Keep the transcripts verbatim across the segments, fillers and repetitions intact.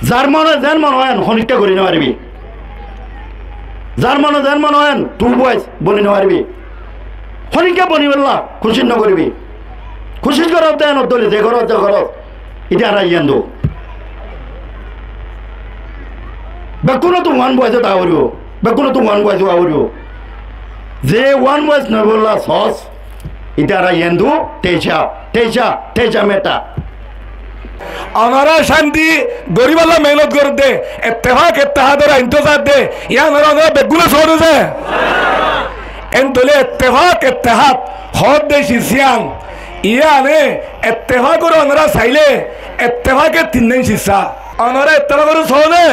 Zar mone zen mone hoó en, honikka gorí no faribi. Zar mone zen mone hoó en, two boys boni no faribi. Honikka bonibolla kucíc no goribi. Kucíc goró de enor dóilla ze goró, ze goró. Íte añára yián dó. Bekkúnottú one voice ó táka foribo. Bekkúnottú one voice ó táka foribo. Ze one voice no óibolla soós, íte añára yián dó, teca, teca, teca meta. Onorá cánti goríbolla meénot gorédde, ettefak ettehador aintó saádde, yían onorá, onorá beggúne soódde. Endilla ettefak ettehad hoódde sis yían, yíane ettefakore onorá sailé, ettefake tinnain sissá. Onorá ettefakore soóne?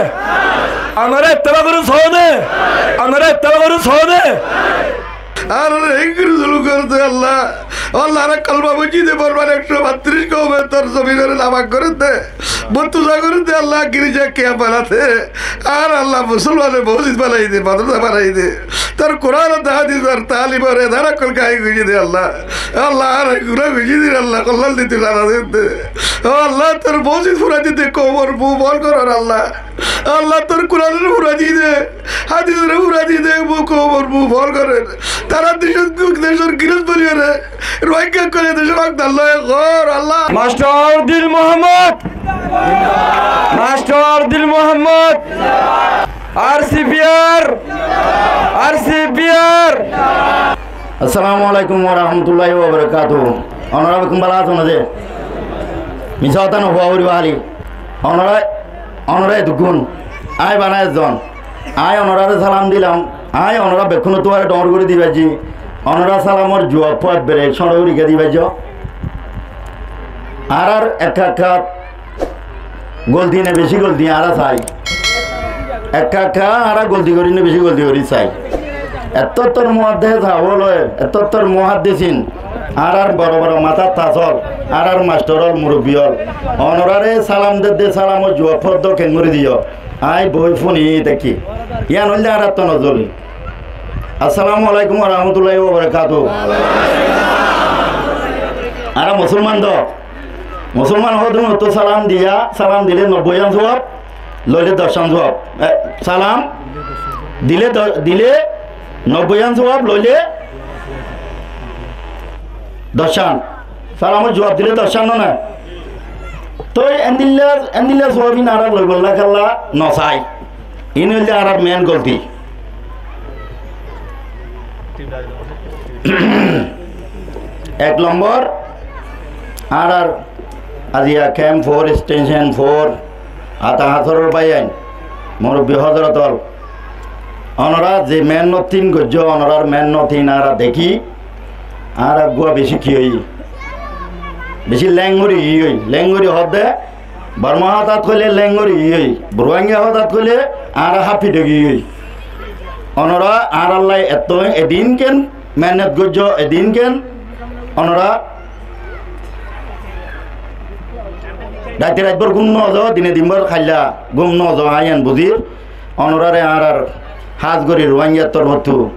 Onorá ettefakore soóne? Onorá ettefakore soóne? Añáráre héng gorí zulum gorédde Allah. Allah, añára kolma foijjí de, Bormar ekcó battiríc koume tor zominore nafak gorédde, bottusa gorédde Allah, girza kiyá banade. Añáre Allah musolmanor mosjid banai de, madrasa banai de. Tor Kuran ar hádisor talimor edara ókkol kaim goijjí de Allah. Allah, añáre guna goijjí de Allah, kollal dite narazi de. Ó Allah, tor mosjid furai dite koumor bú bol gorér Allah. Allah, tor Kuranore furai di de, hádisore furai di de, bú koumor bú bol gorér. Tará decót, decór girós boli óre, Rohingya ókkole decót hok dallai gorér Allah. Mastor Dil Muhammod! Mastor Dil Muhammod! Ar si pi ar! Ar si pi ar! Assalamu alaikum wa rahmatullahi wa barakatuhu. Onorá bekkún bála asón né? Misá hotá no hoó, hoóri báli. Onorá, onorá eddukkún. Aññí bana ezzon. Aññí onoráre salam dilam. Aññí onorá bekkúnottú añáre dhoóñr gorí dibaijjí. Onorá salamor juab fúaibbaré cóñço gorí kiyá dibaijjó? Añárár ekka ekka golti ne bicí golti añára sai. Ekka ekka añára golti gorí ne bicí golti gorí sai. Ettó ettór muhaddes ókkol, ettó ettór muhaddisin, añárár boro boro matár tasól, añárár mastor ókkol, murubbi ókkol, onoráre salam dedde, salamor juab fúaddó keéngorí diyó. Aññí boói fúni táki. Yían óilde añáráttu nozul. Assalamu alaikum wa rahmatullahi wa barakatuhu. Añára musolman dé. Musolman hoódde salam diya, salam dile nobboiyan suwab, loile doccán suwab. E, salam dile do-, dile nobboiyan suwab, loile doccán. Salamor juwab dile doccán no né? Toi endilla, endilla suwab ín añára loibolla kiyólla no sai. Ín óilde añárár main golti. Ek lombor, añárár aziya camp four, extension four, ata hasorór báiyain, murubbi hozorot ókkol, onorá ze meénnot ín goijjó, onorár meénnot ín añára dekí, añára eggúa bicí ki óiyi, bicí léng gorí giyói, léng gorí hoódde, Borma hotát hoilé léng gorí giyói, Ruáingga hotát hoilé añára háfi dhogi giyói. Onorá añárálla ettó edin ken meénnot goijjó, edin ken onorá raite raitbór gúm no zo, dine dinbór háilla gúm no zo, aññí yián buzír. Onoráre añárár hás gorí Ruáinggar torfóttu,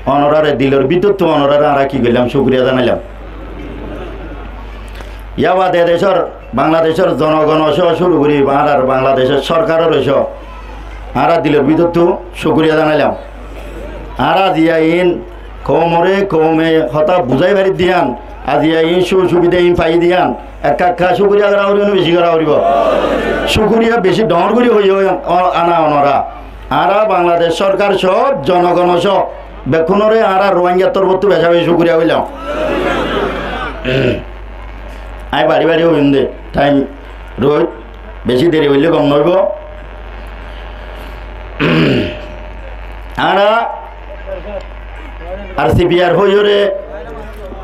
onoráre dilor bútottu onoráre añára ki goillám, cúkuriya zanailám. Yá bade decór, Bangladecór zonogon só cúru gorí añárár Bangladecór sorkaror só añára dilor bútottu cúkuriya zanailám. Añára aziya iín koumoré koume hotá buzái faridde yián, aziya iín cúsubida iín faiyé de yián, ekka ekka cúkuriya gorá foribó né bicí gorá foribó? Cúkuriya bicí dhoóñr gorí hoiyó, o, ana onorá. Añára Bangladec sorkar só, zonogon só, bekkúnoré añára Ruáinggar torfóttu beca beci cúkuriya hoilám. Aññí bari bari hoiyúm de, thaim roid, bicí deri óile gom noóibo. Añára ar si pi ar hoiyóre,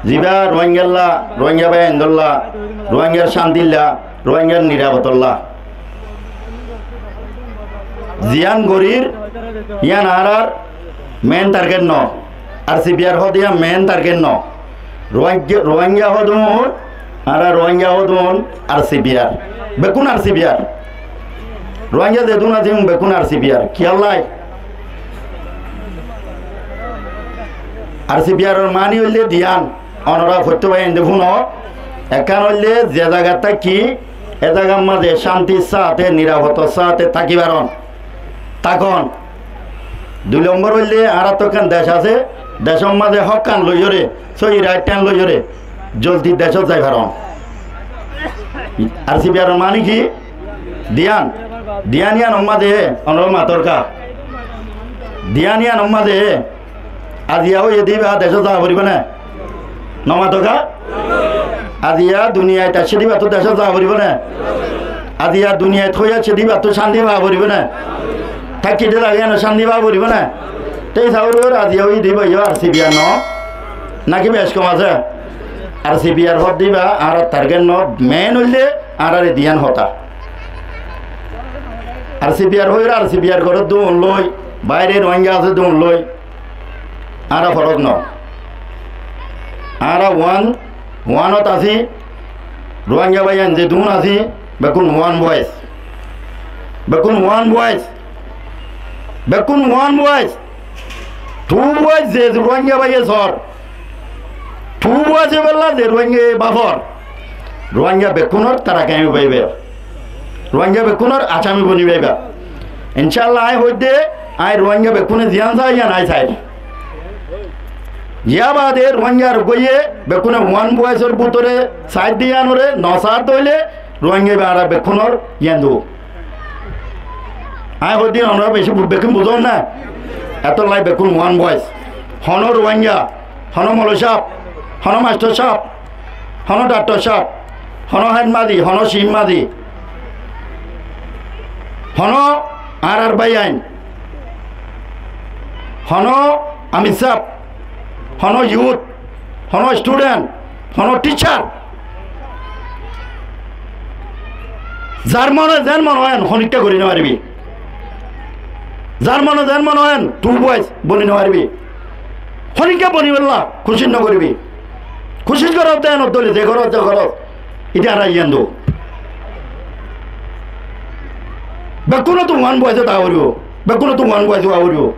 zibá Ruáinggalla, Ruáingga báiyaindólla, Ruáinggar cántilla, Ruáinggar nirafotolla ziyán gorír, yían añárár main target no. Ar si pi ar hoódde yían main target no. Ruáingga, Ruáingga hodún, añára Ruáingga hodún ar si pi ar. Bekkún ar si pi ar. Ruáingga zedún asé, bekkún ar si pi ar. Kiyólla? Ar si pi ar or mani óilde diyán. Onorá foittó báiyainde fúno. Ekkán óilde ze zagat táki E zagar mazé cántir sáte, nirafotor sáte táki faron, tákon. Dui lombor óilde, añárattú ekkán dec asé, decór mazé hókkán loiyóre, sóiyi raittán loiyóre, zoldi decót zai faron. Ar si pi ar mani ki? Diyan. Diyan iyanor mazé onorá matorká. Diyan iyanor mazé aziya óiye de íba decót zaa foribó né? Nomato ká? Aziya duniyait aiccé de íbattú decót zaa foribó né? Aziya duniyait hoi aiccé de íbattú cánti faa foribó né? Táikki de zagá iyanot cánti faa foribó né? Te hísabe aziya óiye de íba yó ar si pi ar no? Náki bec kom asé? Ar si pi ar hoó de íba añárar target no, mein óilde añárare diyan hotá. Ar si pi ar hoiyóre ar si pi ar goródde un loi, baire Ruáingga asé de un loi, añára forók no. Añára uán, uánot así, Ruáingga báiyain zedún así, bekkún uán bois. Bekkún uán bois. Bekkún uán bois. Thú bois ze Ruáingga báiye sór. Thú bois ze bálla ze Ruáingga báfor. Ruáingga bekkúnor tara kemi baiba. Ruáingga bekkúnor asami boni baiba. Incálla aññí hoidde, aññí Ruáingga bekkúne ziyán saá yían aññí sair. Yá baade Ruáingga ar uggúaye bekkúne uán boisor bútore sair de yíanore no saádde óile Ruáingga ibá añára bekkúnor yían dibou. Aññí hoidde onorá beci bu-, bekkún buzón né? Etólla bekkún uán bois. Honó Ruáingga, honó moloi sáb, honó mastor sáb, honó dhaktor sáb, honó héd mazi, honó cif mazi, honó añárar báiyain, honó amir sáb, honó yut, honó student, honó thicar, zar mone zen mone hoó en honikka gorí no faribí. Zar mone zen mone hoó en thú bois boni no faribí. Honikka boni bolla kucíc no goríbi. Kucíc goró de enor dóilla ze goró, ze goró. Íte añára yían dibou. Bekkúnottú uán bois táka foribó. Bekkúnottú uán bois táka foribó.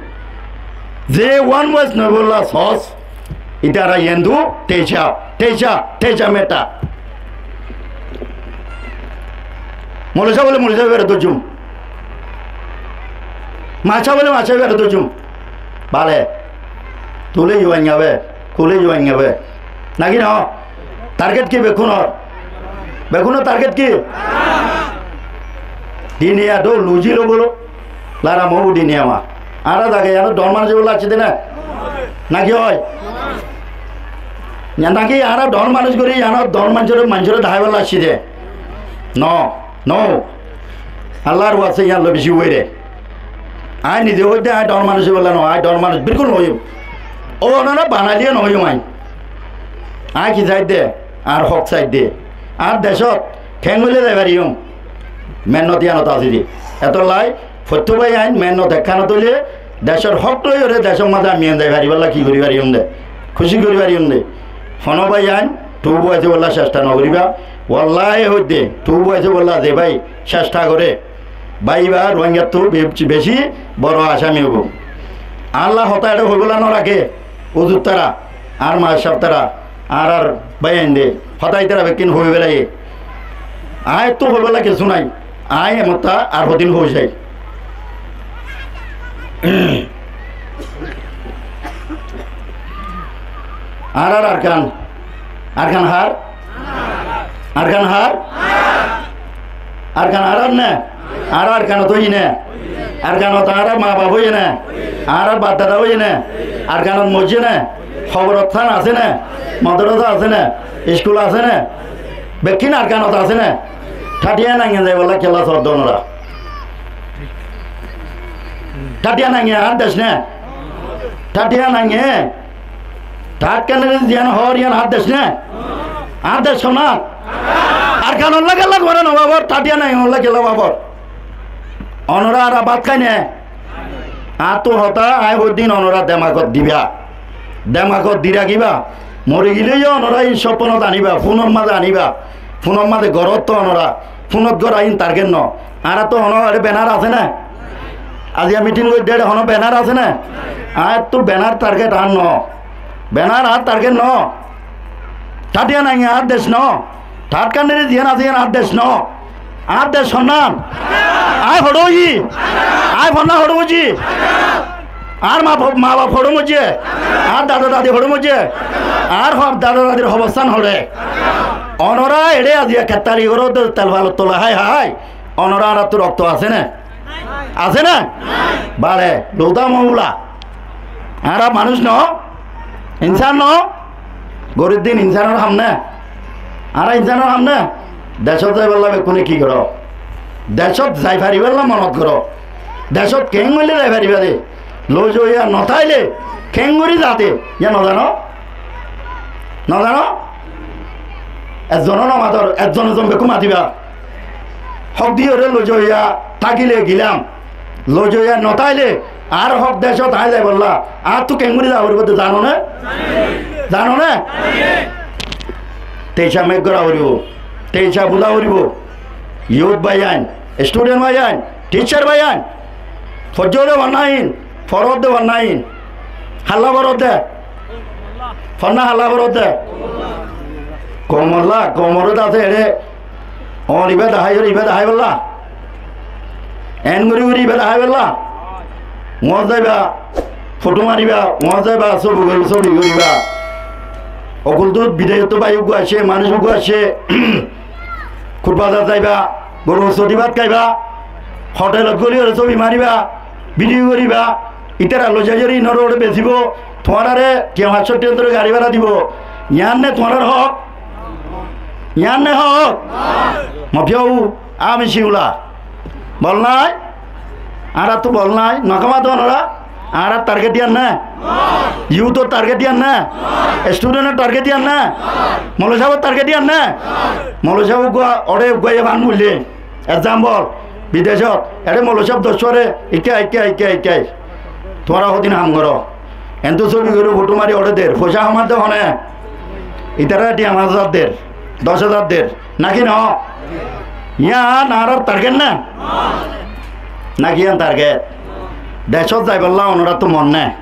Ze uán bois no bolla sós. Íte añára yían dibou, teica, teica, teica meta. Moloi sáb óile moloi sáb ibáre dóijjum. Mastor sáb óile mastor sáb ibáre dóijjum. Bale. Tule yuáingabe, kule yuáingabe. Náki no? Target ki bekkúnor? Bekkúnor target ki? Diniya dó luzi lo bolo. Lara mobu diniya ma. Añára zage yíanot dóñr manúic óibolla aiccí de né? Náki ói? Yá náki añára dóñr manúic gorí yíanot dóñr manúic óibolla aiccí de? No, no. Allar waste yían loi beci uore. Aññí nize hoidde aññí dóñr manúic óibolla no, aññí dóñr manúic bilkúl no óiyum. Ó onára banailé no óiyum aññí. Aññí ki saidde? Añár hók saidde. Añár decót keéngoillá zai fariyum. Meénnot yíanot así de. Etóllai fottí báiyain meénnot ekkánot óile decór hók loiyóre decór mazé ami yían zai faribálla ki gorí fariyum de? Kúci gorí fariyum de. Honó báiyain thú bois óibolla cestha no goríba. Wallahi hoidde thú bois óibolla ze bái cestha goré, bái ibá Ruáingattú be-, beci boro asami óibo. Añálla hotá eçé hoibólla no raké, uzur tara, añár mastor sáb tara, añárar báiyain de, hotá ítara bekkín hoi félaiye. Aññí ettú hoibólla kessú nái, aññí emottá ar hodin hoi sai. Añárar Arkan, Arkan hár? Arkan hár? Arkan añárar né? Añára Arkanot óiyi né? Arkanot añárar maa baf óiye né? Añárar baf dada óiye né? Arkanot moijjé né? Hoborot tán asé né? Modorosa asé né? Iskul asé né? Bekkín Arkanot asé né? Táthiya nainge zaibolla kiyólla soódde onorá? Táthiya nainge añár dec né? Táthiya nainge Thathkaniri ziyán hoór yían añár dec né? Añár dec hono? Arkanolla kiyólla tuáñra no báfor, Thathiya naingolla kiyólla báfor? Onorá añára bát hái né? Añáttu hotá aññí hoiddín onorá demagot diba. Demagot di rakíba. Mori gilé yó onorá ín sópponot aníba, fúnor mazé aníba. Fúnor mazé gorótto onorá. Fúnot gorá ín target no. Añáráttu honó eçé benar asé né? Aziya mitin goiddé eçé honó benar asé né? Añáttu benar target añár no. Benar añár target no. Thathiya nainge añár dec no. Thathkaniri ziyán asé yían añár dec no. Añár dec honnán? Aññí hoçé óiyi? Aññí fonná hoçé buijjí? Añár ma, ma baf hoçé moijjé? Añár dada dadi hoçé moijjé? Añár ho-, dada dadir hobostán hoçé? Onorá eçé aziya kettali goródde, telfalor tola hái hái, onorá añáráttu rokto asé né? Asé né? Bale, luta moula. Añára manúic no? Insán no? Gorír din insánor ham né? Añára insánor ham né? Decót zaibolla bekkúne ki goró? Decót zai faribálla monot goró. Decót keéngorí zai faribá de? Loizoiya no táile keéngorí zade? Yían no zano? No zano? Ezzone no mator, ezzon ezzon bekkún matiba. Hók diyóre loizoiya tákile gilam. Loizoiya no táile añár hók decót aññí zaibolla añáttu keéngorí zaa foribó de zano né? Zano né? Teica mek gorá foribó, teica buzá foribó. Yut báiyain, student báiyain, teacher báiyain, foijjó de fonná ain, foródde fonná ain. Hálla foródde? Fonná hálla foródde? Koumolla, koumor uore asé eçé. Ór ibá deháiyor, ibá deháibolla. Eén gorí gorí ibá deháibolla. Uáñt zaiba, fothó maribá, uáñt zaiba, sóbi gorí, sóbi goríba. Ókkol dut bidecóttu bái uggúa aiccé, manúic uggúa aiccé. Kutbazar zaiba, goru sodi bát háiba, hotelot góli óre sóbi mariba, bidiyó goríba, ítara loizaiyóre inóre óre besibó, tuáñráre tiañ fañs cót tiañ dóri garí bára dibó. Yián né tuáñrár hók? Yián né hók? Mafiyau, ami siula. Bol nái? Añáráttu bol nái, no kamá de onorá? Añárár target yían né? Youth or target yían né? Student or target yían né? Moloi sáb or target yían né? Moloi sáb uggúa, oçé uggúa ye fán buille. Example, bidecót, eçé moloi sáb doc fore, ikká, ikká, ikká, ikká. Tuáñra hodin ham goró. Entú sóbi gorí fothó mari oçé der, foicá hamar de hone? Ítara tiañ fañs házar der, doc házar der. Náki noó? Yían añárár target né? Náki yían target? Decót zaibolla onoráttu mon né?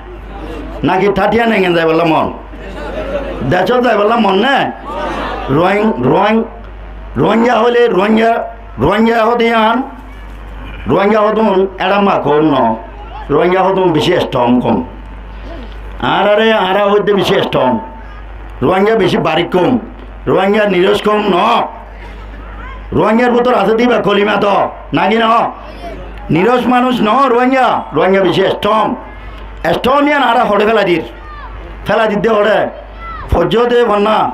Náki thátiya nengen zaibolla mon? Decót zaibolla mon né? Ruáing-, Ruáing-, Ruáingga hoilé Ruáingga, Ruáingga hoó de yían, Ruáingga hoó de yían eçé ma koum noó. Ruáingga hoó de yían bicí strong koum. Añáráre añára hoó de bicí strong. Ruáingga bicí barík koum. Ruáingga niros koum noó. Ruáinggar bútore asé de íba kolima to, náki noó? Niros manúic noó Ruáingga, Ruáingga bicí strong. Strong yían añára hoçé félai dir? Félai dir de hoçé? Foijjó de fonná,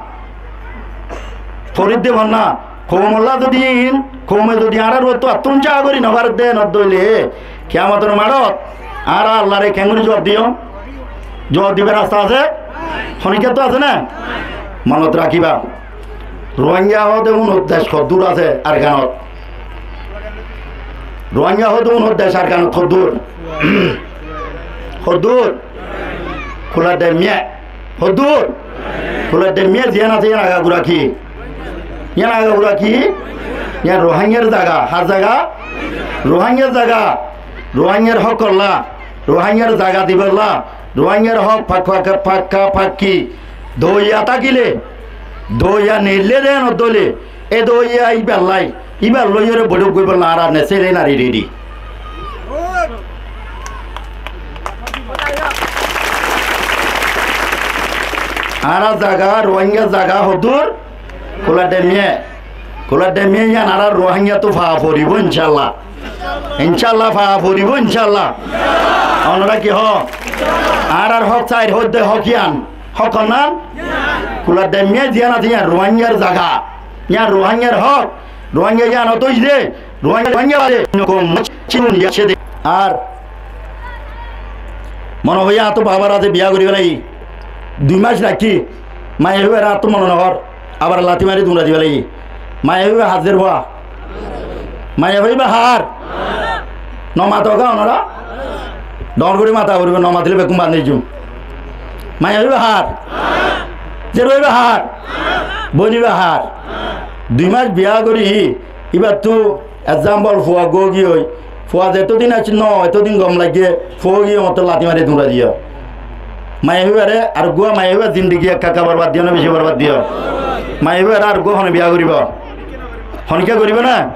forir de fonná. Koumolla zodi, koume zodi añárar uorttú attún cá gorí no fare de no dóile, kiyamotor maçot añára Allaré keéngorí zuab diyum? Zuab dibar rasta asé? Honíkkattú asé né? Monot rakíba. Ruáingga hoó de unor dec hoddúr asé Arkanot? Ruáingga hoó de unor dec Arkanot hoddúr? Hoddúr? Kula Demmiye. Hoddúr? Kula Demmiye ziyán asé, yían agagura ki? Yían agagura ki? Yían Ruáinggar zaga. Hár zaga? Ruáinggar zaga. Ruáinggar hókolla, Ruáinggar zaga dibolla, Ruáinggar hók pak-, pak-, pakka-pakki doiya tákile, doiya neille de no dóile, e doiya íballái, íbar loiyóre boiṭók goríbolla añára neserenari redi. Añára zaga, Ruáingga zaga hoddúr? Kula Demmiye. Kula Demmiye yían añára Ruáinggattu faa foribó, incálla. Incálla faa foribó, incálla. Onorá ki hoó? Añárar hók sair hoódde hók yían. Hók honnán? Kula Demmiye ziyán asé yían Ruáinggar zaga. Yían Ruáinggar hók. Ruáingga yían ót óiye de. Ruáingga, Ruáingga bade. Ar mone hoó añáttu babar asé biyá gorí félaiyi. Dui mac raikké maiyafua ibáre añáttu mone no hoór. Abar lati mari dúra di félaiyi. Maiyafua ibá házzer fua. Maiyafua ibá hár? No mato gá onorá? Dhoóñr gorí mata foribó, no matilé bekkún bad neijjum. Maiyafua ibá hár? Zérfua ibá hár? Bóin ibá hár? Dui mac biyá gorí ibáttu example fua uggúa ógiyoi, fua zetódin aiccé no, etódin gom laiggé, fua ógiyoi, mottó lati mari dúra diyó. Maiyafua ibáre ar uggúa, maiyafua ibár zindigi ekka ekka borbad diyó né bicí borbad diyó? Maiyafua ibáre ar uggúa hone biyá goríbo? Honikka goríba né?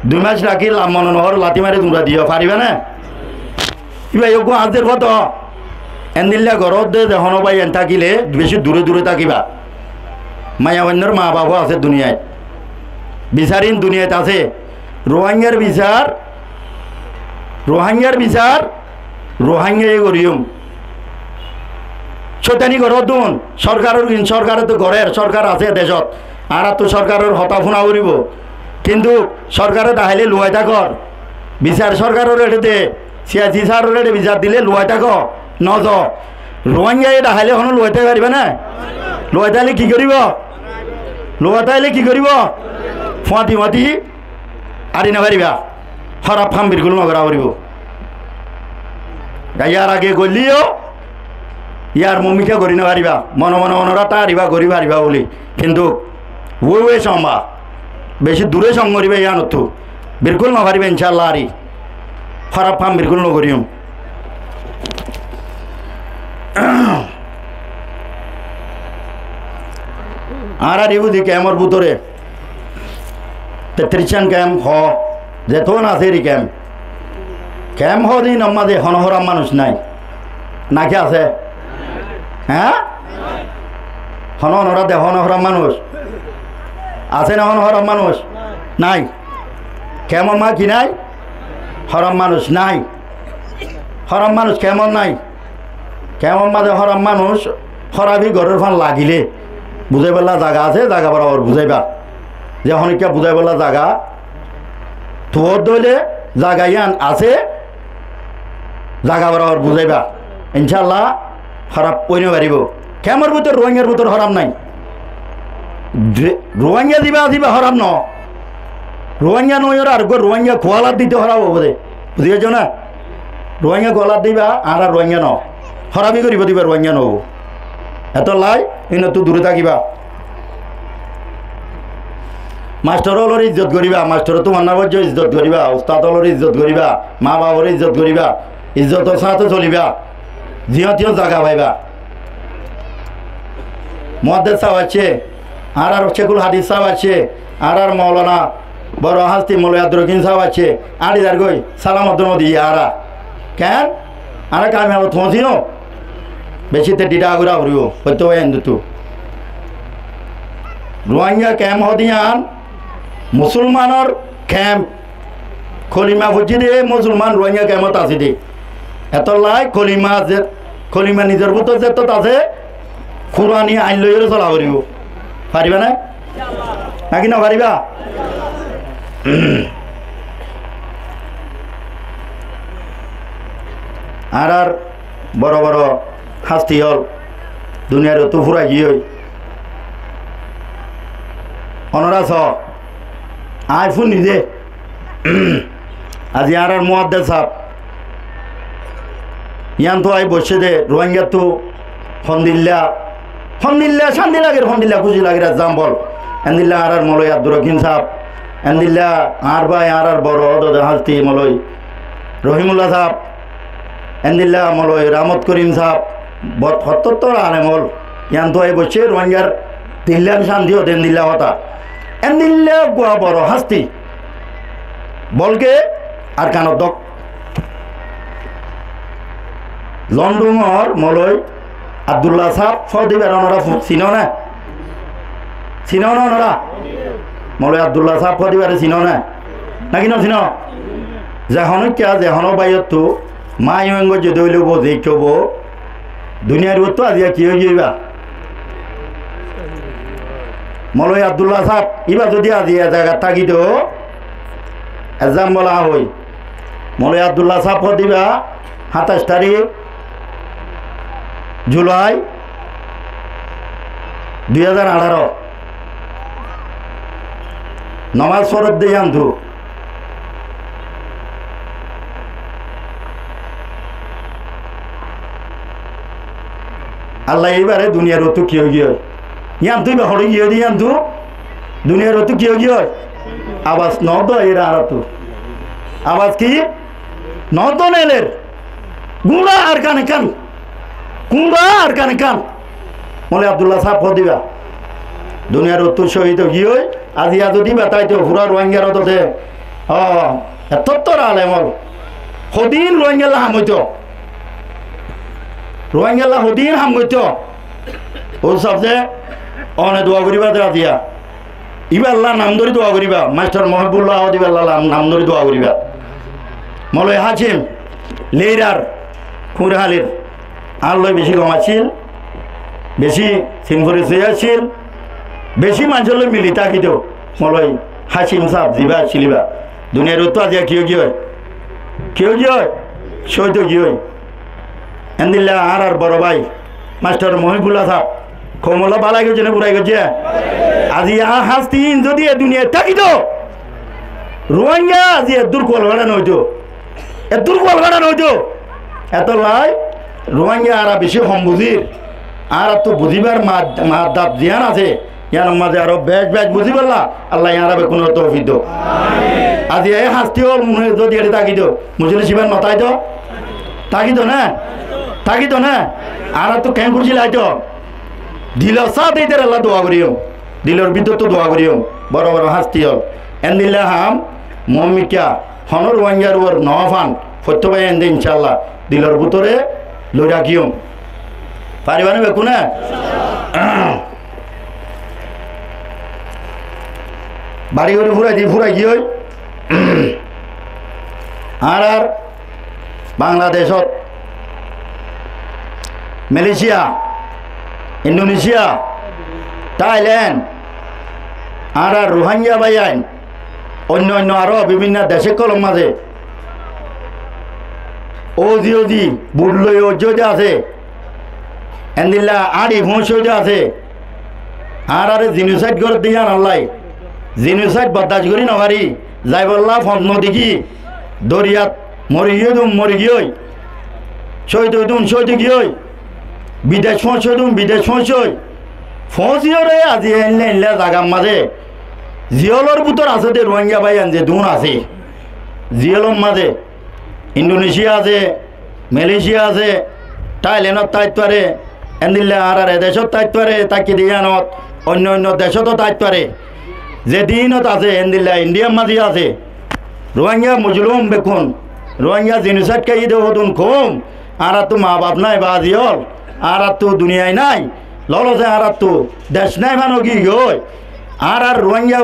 Dui mac rakí lam mone nohór, lati mari dura diyo, fariba né? Íba eggúa añzir fotó, endilla goródde de honó bái en tákile beci dure dure tákiba. Maiyafuainor maa bafó asé duniyait. Bisar ín duniyait asé. Ruáingar bisar, Ruáingar bisar, Ruáingaye goríyum. Cóitani goróddun, sorkaror ín sorkare to gorér, sorkar asé decót. Añárattu sorkaror hotá fúna foribó. Kintu sorkare daháile luwai tákor. Bisar sorkaror eçe de, siyasi saror eçe bisar dile luwai táko, nozo. Ruáingaye daháile honó luwai táki fariba né? Luwai táile ki goríbo? Luwai táile ki goríbo? Fuañti fuañti ari nofariba. Hóraf ham bilkúl nogora foribó. Yar age goillé yó, yar mumika gorí nofaribá. Mone mone onorá táriba, gorí faribá buli. Kintu uwe uwe soma, beci dure song goríba yíanottú. Bilkúl nofaribá, incálla ari. Hóraf ham bilkúl nogoríyum. Añárar yíudi kemor bútore Tettiríccán kemp hoó, zetún asé eri kemp. Kemp hoó de ínor mazé honó hóraf manúic nái. Náki asé? Hé? Honó onorá de honó hóraf manúic? Asé né honó hóraf manúic? Nái. Kemor mazé ki nái? Hóraf manúic nái. Hóraf manúic kemot nái. Kemor mazé hóraf manúic, hórafi gorór fán lagilé, buzáibolla zaga asé, zaga borabor buzáiba. Ze honikka buzáibolla zaga tuwódde óile zaga yían asé, zaga borabor buzáiba. Incálla hóraf ói nofaribó. Kemor bútore, Ruáingar bútore hóraf nái. Ruáinga ziba, ziba hóraf noó. Ruáinga noóiyoré areggúa Ruáinga kualar dite hóraf óibo de. Buzí faijjó né? Ruáinga kualar diba, añára Ruáinga noó. Hórafi goríbo diba, Ruáinga noóibo. Etollá ínottu dure tákiba. Mastor ólor izzot goríba, mastor tuáñra bóijjo izzot goríba, ustad ólor izzot goríba, maa bafor izzot goríba, izzotor sáñte soliba, ziyót ziyót zaga faiba. Muháddes sáb aiccé, añárar Cékul Hádis sáb aiccé, añárar Moulana boro hásti Moloi Abdur Rohim sáb aiccé, áñçi zargói, sálam uddúa nodiyé añára. Keén? Añára kamiyabot foóñsiyum? Beci te dhidha gorá foribó, hoitó enduttu. Ruáinga kemp hoó de yían, musulmanor kemp. Kolima foijjé de musulman Ruáinga kemot asé de. Etollá kolima ze, kolima nizor bútore zettót asé, Kurani ain loiyóre sola foribó. Faribá né? Náki nofaribá? Añárar boro boro hásti ól duniyarottú fúrai giyói. Onorá soó, aññí fúinni dé, aijja añárar muháddes sáb, yíantu aái boiccé dé, Ruáingattu hondilla, hondilla cánti lager, hondilla kúci lager, example. Endilla añárar Moloi Abdur Rohim sáb, endilla añár bái, añárar boro ódode hásti Moloi Rohimullah sáb, endilla Moloi Rahmot Korim sáb, bot-, hottottor alem ól, yíantu aái boiccé, Ruáingar dillán cánti óde endilla hotá. Endilla eggúa boro hásti, bolke Arkanor dók. Londonor Moloi Abdullah sáb hoó de íbaré onorá fu-, sinó né? Sinó né onorá? Moloi Abdullah sáb hoó de íbaré sinó né? Náki nosinó? Ze honókka, ze honó báiyottú, maáiyo engói zodi óile óibo, zeikka óibo, duniyar uottú aziya ki ói giyói íba? Moloi Abdullah sáb, íba zodi aziya e zagat tákito, example aññí hoói, Moloi Abdullah sáb hoó de íba, háñtaic tarík Julai dui házar añçáro. Nomás foredde yíantu. Allaye íbaré duniyar uottú ki ói giyói? Yíantu íba hoçé giyói de yíantu? Duniyar uottú ki ói giyói? Abas noóddo aiyér añáráttu. Abas ki? Noóddo neeler. Gúñça Arkan ekkán. Gúñça Arkan ekkán. Moloi Abdullah sáb hoó de íba. Duniyar uttú cóhid ói giyói, aziya zodi íba táito fura Ruáingar otté, ó, ettó tor alem ól. Hodin Ruáingalla ham óito. Ruáingalla hodin ham óito. Ó sabze, one dua goríba de aziya. Íballa nam dóri dua goríba. Mastor Mohibullah óde íballa nam, nam dóri dua goríba. Moloi Hacim, Leirar, Kuñrhalir, añár loi beci gom accíl, beci sin forisoy accíl, beci maincór loi mili tákito. Moloi Hacim sáb zibá accíl íba. Duniyar uttú aziya ki ói giyói? Ki ói giyói? Cóhid ói giyói. Endilla añárar boro bái, Mastor Mohibullah sáb, koumolla bálai goijjé né burai goijjé? Aziya hástin zodi e duniyait tákito, Ruáinga aziya eddúr kualfáça noóito. Eddúr kualfáça noóito. Etollai Ruáinga añára beci hom buzír. Añárattú buzíbar mad-, maddat ziyán asé, yíanor mazé aró bec bec buzíbolla Allaye añára bekkúnore toufik douk. Amin. Aziya e hásti ól mone zodi eçé tákito, mujolís ibá notáito? Tákito né? Tákito né? Añárattú keén kúrci laito? Dilor sáte ítaralla dua goríyum. Dilor bútottu dua goríyum. Boro boro hásti ól. Endilla ham moómikká honó Ruáingar uore nofán, foittó bái ende incállah dilor bútore loi rakíyum. Faribá né bekkúne? Bari gorí fúrai di, fúrai giyói. Añárar Bangladecót, Malaysia, Indonesia, Thailand, añárar Ruáinga báiyain oinno oinno aró bibinno dec ókkolor mazé ózi ózi bul loi óijjoi de asé, endilla áñçi fóñsoi de asé, añáráre jinosáid gorédde yíanollá, jinosáid boddac gorí nofarí, zaibollá font nodekí, doriyat mori giyóidun mori giyói, cóhid óidun cóhid ói giyói, bidec fóñsóidun bidec fóñsói, fóñsiyóre aziya éilla éilla zagar mazé, ziyólor bútore asé de Ruáinga báiyain zedún asé, ziyólor mazé Indonesia asé, Malaysia asé, Thailandot táit fare, endilla añárar e decót táit fare, táikki de yíanot, oinno oinno decóto táit fare. Zedínot asé, endilla Indiar mazé asé. Ruáinga mozlúm bekkún, Ruáinga jinosáid kaiyé de hodún koum, añárattu maa baf nái, bazi ól, añárattu duniyai nái, lolose añárattu dec nái, fano giyói. Añárar Ruáinga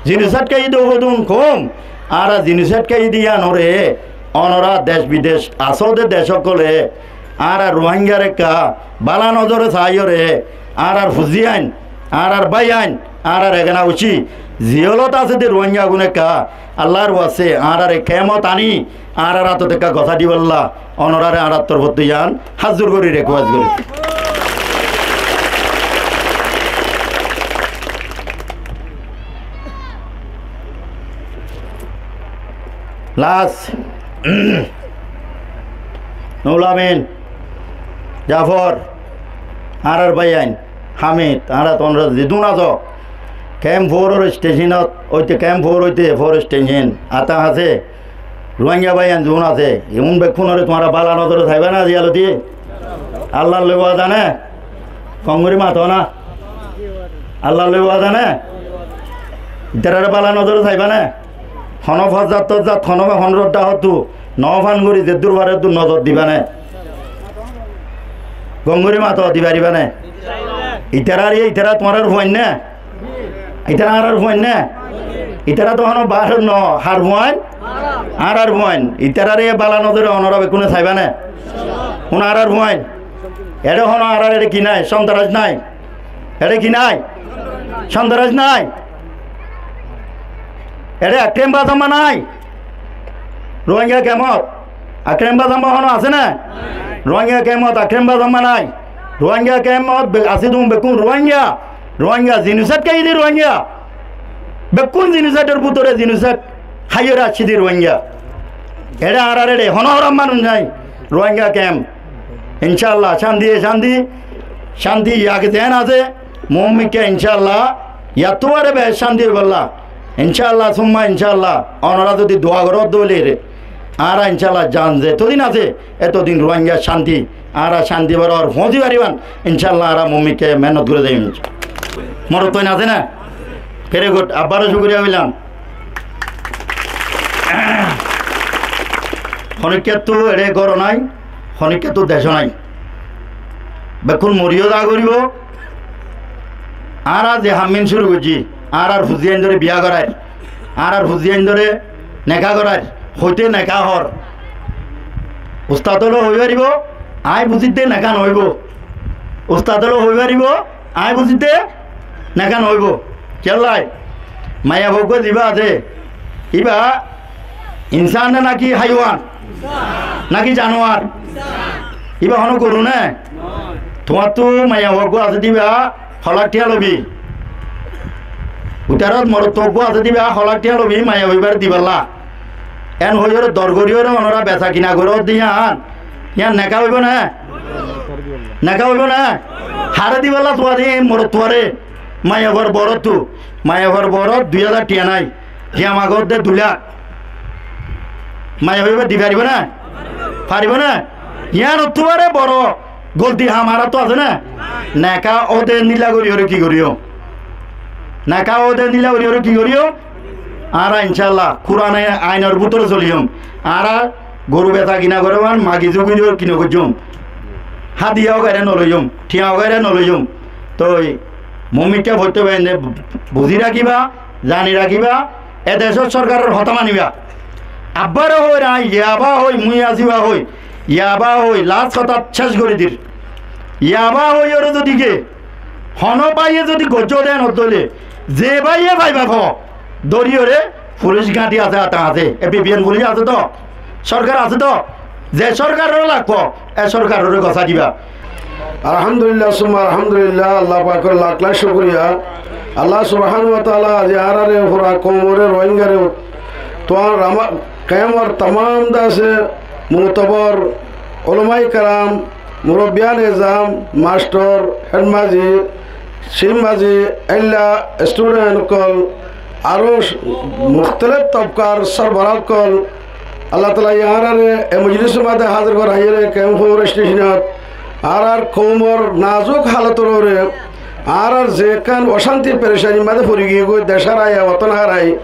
jinosáid kaiyé de hodún koum, añára jinosáid kaiyé de yíanoré, onorá dec bidec asó de dec ókkole, añárar Ruáingare ekká bála nozore saáiyoré, añárar fuain, añárar báiyain, añárar egana ucí, ziyólot asé de Ruáingagún ekká, Allar waste añáráre kemot aní, añárar átot ekká gosá dibollá, onoráre añárar torfóttu yían házur gorí, rekuwes gorí. Las, Nurul Amin, Jafor, añárar báiyain, Hamid, añára tuáñra zedún asó, kemp four or estecinot óite, kemp four óite four estecin, ata asé, Ruáinga báiyain zedún asé, iín bekkúnore tuáñra bála nozore saibá né aziyalóti? Allar loi wada né? Gom gorí mato na. Allar loi wada né? Ítarare bála nozore saibá né? Honó fozzat tozzat, honó, honó rodda hottú, nofán gorí zeddúr fare eddúr nozor dibá né? Gom gorí mato, di faribá né? Ítarare, ítara tuáñrar fuain né? Ítara añárar fuain né? Ítara to honó baáror no, har fuain? Añárar fuain. Ítarare bála nozore onorá bekkúne saibá né? Hún añárar fuain. Eçé honó añárar eçé ki nái? Sontorac nái? Eçé ki nái? Sontorac nái? Eçé Akrem Bazamma nái? Ruáinga kemot Akrem Bazamma honó asé né? Ruáinga kemot Akrem Bazamma nái? Ruáinga kemot be-, asé dun bekkún Ruáinga. Ruáinga jinosáid kaiyé de Ruáinga. Bekkún jinosáidor bútore jinosáid háiyore aiccé de Ruáinga. Eçé añárar eçé honó horam manúic nái. Ruáinga kemp. Incálla, cánti, cánti, cánti yake zeén asé, moómikká incálla, yattú aró beci cánti óibolla. Incálla, summa incálla, onorá zodi dua goró dóilere, añára incálla zan zetodin asé, etodin Ruáinga cánti, añára cánti borabor foóñsi faribán, incálla añára moómikká meénnot gorí zaiyum. Morotfuain asé né? Very good. Abbaró cúkuriya hoilam. Honíkkattú eçé gór nái, honíkkattú decó nái. Bekkún moriyó za goríbou. Añára ze ham ín cúru goijjí, añárar fuain dóre biyá goráir, añárar fuain dóre neká goráir, hoité neká hoór. Ustad ókkole hoi faribóu, aññí buzídde neká noóibou. Ustad ókkole hoi faribóu, aññí buzídde neká noóibou. Kiyólla? Maiyafuaggúa zibá asé, íba insán né náki háiwan? Náki januar? Íba honó goru né? Tuáñttú maiyafuaggúa asé dé íba hólak thiañ lobi. Utarot morotfuaggúa asé dé íba hólak thiañ lobi maiyafua íbaré dibálla. Eén hoiyóre dor goríyoré onorá besakina goródde yían, yían neká óibou né? Neká óibou né? Haré dibálla tuáñre, morotfuaré? Maiyafuar boróttu, maiyafuar borót dui házar thiañ nái, thiañ magódde dui lak. Maiyafua íba di faribóu né? Faribóu né? Yíanottú baré boro golti ham añáráttu asé né? Neká óde endilla goríyoré ki goríyum? Neká óde endilla goríyoré ki goríyum? Añára incálla Kurane ainor bútore soliyum. Añára goru besakina gorówan magi zugui diyóre ki nogoijjum. Hádiya ugairé noloiyum, thiañ ugairé noloiyum. Toi muúmikká foittó báinde buzí rakíba, zani rakíba, e decór sórkaror hotá maniba. Abbáre hoóir aññí, yabá hoi, muñí asíba hoi, yabá hoi, las hotá céc gorí dir. Yabá hoiyóre zodi ge, honó báiye zodi goijjó de noddóile, ze báiye faiba fo, dóriyoré fulic gáñti asé, ata asé, e bi bi en fulic asé to, sórkar asé to, ze sórkaroré lagbo, e sórkaroré gosá diba. Alhamdulillah, summa alhamdulillah, Allah pakor lak lak cúkuriya. Allah subhanahu wa taala aijja añáráre fura koumoré, Rohingyaré, tuáñr rama-, kemor tamam de asé, mutobor, ulamai keram, murobbiyan ezam, mastor, hed mazi, cif mazi, éilla student ókkol, aró mukhtalif tobkar sorbora ókkol, Allah taala ye añáráre e mojlisor máze házir goráiyore, kemfor stecónot añárar koumor nazuk hálotor uore, añárar ze ekkán ocánti perecanir máze fori giyói, dec hárai, wotón hárai,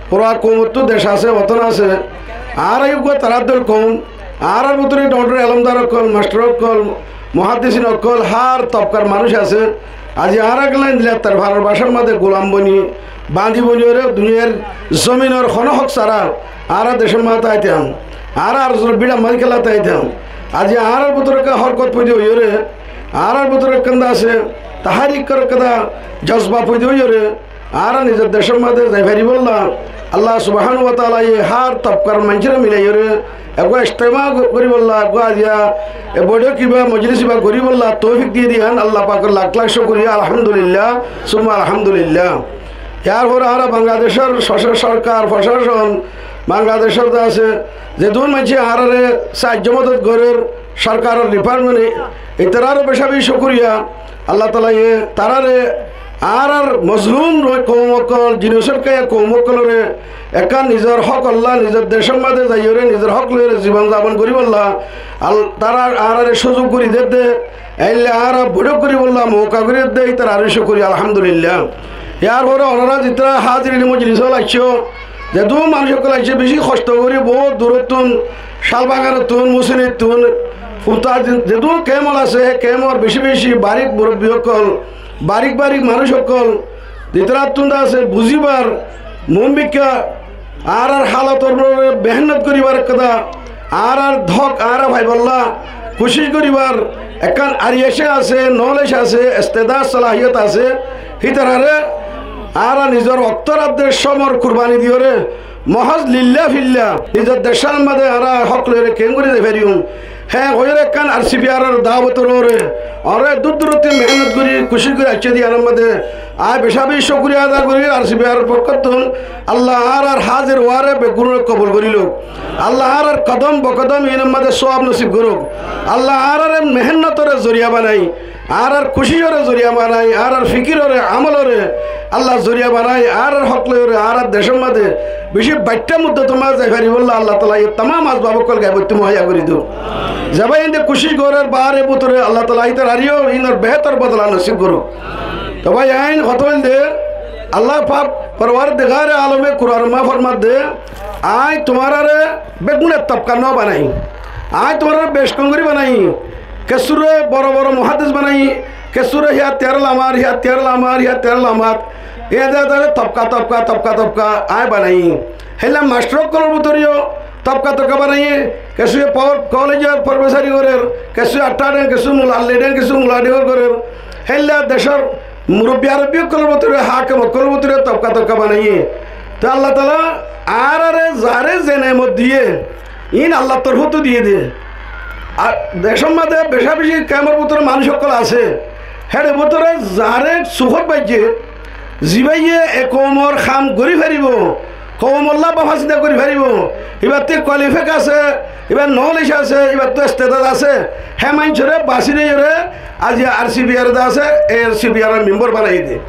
fura koumottú dec asé, wotón asé, añára uggwá tarar dóil koum, añárar bútore dhoóñr dhoóñr elómdar ókkol, mastor ókkol, muháddisin ókkol, hár tobkar manúic asé. Aijja añára gela endilla tar farar bacár máze gulam boni, bañdi boniyóre duniyair zominor honó hók sára añára decór máze táitam, añára arzur bíçar máze kiyólla táitam. Aijja añárar bútore ekkán hórkot foida óiyore, añárar bútore ekkán de asé, tahárik or ekkán de jozba foida óiyore, añára nizor decór máze zai faribólla, Allah subhanahu wa taala ye hár tobkar maincóre milaiyóre, eggwá ijtemá go-, goríbolla, eggwá aijja e boiçók ibá, mojlis ibá goríbolla toufik diyé de yián Allah pakor lak lak cúkuriya, alhamdulillah, summa alhamdulillah. Yar fore añára Bangladecór sor-, sorkar, procacon, Bangladecór de asé, zedún maincé añáráre saáijjo modot gorér, sorkaror department, ítararó beca beci cúkuriya. Allah taala ye taráre añárar mozlum koum ókkol, jinosaid kaiya koum ókkolóre ekkán nizor hókolla, nizor decór máze zaiyóre, nizor hók loiyóre zibon zabon goríbolla, al-, tará añáráre cúzuk gorí dedde, éilla añára boiçók goríbolla mouka gorí dedde, ítararó cúkuriya, alhamdulillah. Yar fore onora zitara házir e mojlisot aiccó, zedún manúic ókkol aiccé, beci hoctó gorí, bout durottún, Cálbaganottún, Musinittún, Futa, ze-, zedún kemp asé, kempor beci beci barik murobbi ókkol, barik barik manúic ókkol, zitarattún de asé buzíbar, muúmikká, añárar hálotor uore mehénnot goríbar ekkán de, añárar hók añára faibolla kucíc goríbar ekkán ariyacé asé, knowledge asé, istedad, salahiyot asé, hítararé añára nizor oktor adde cómor kurbani diyóre, mohós lilla filla, nizor decór máze añára hók loiyóre keéngorí zai fariyum. Hé, hoiyóre ekkán ar si pi ar or dawotor uore, añára dur durottún mehénnot gorí, kucíc gorí aiccé de yiánor máze añí beca beci cúkuriya ada gorí ar si pi ar or fokkóttún. Allah añárar házir uore beggúnore kobul gorí louk. Allah añárar kodom bokodom iínor máze sóab nosib gorouk. Allah añáráre mehénnotoré zoriya banai, añárar kucícoré zoriya banai, añárar fikiroré, amoloré Allah zoriya banai, añárar hók loiyóre, añárar decór mazé beci baiththá muddotor mazé zai faribólla Allah taala e tamam asbab ókkol gaibottú muhaiya gorí douk. Ze báiyain de kucíc gorér baáre bútore Allah taala ítaráre yó ínor behétor bodola nosib gorouk. Te báiyain, hotá óilde, Allah pak Porwardigare alome Kuranor mazé formadde, añí tuáñráre beggúne tobka no banaiyí. Añí tuáñráre bec kom gorí banaiyí. Kessúre boro boro muháddis banaiyí, kessúre híyar tiyar lamar, híyar tiyar lamar, híyar tiyar lamar. Ede ede tobka, tobka, tobka, tobka añí banaiyí. Héilla mastor ókkolor bútore yó tobka tobka banaiyí, kessúye por-, kolejor profesori gorér, kessúye atthá den, kessú mulali den, kessú mulali gorér. Héilla decór murobbi arobbi ókkolor bútore, hákem ókkolor bútore tobka tobka banaiyé. Te Allah taala añáráre zaré ze nemot diyé, ín Allar torfóttu diyé de. Ar decór mazé beca beci kemor bútore manúic ókkol asé, héçe bútore zaré sufót baijjé, zibáye e koumor ham gorí faribó, koumolla báfasinda gorí faribó, íbattú kwalifek asé, íbar nolej asé, íbattú estedad asé, hé maincóre basi roiyóre aijja ar si bi ar de asé, e ar si bi ar or membor banaiyé de.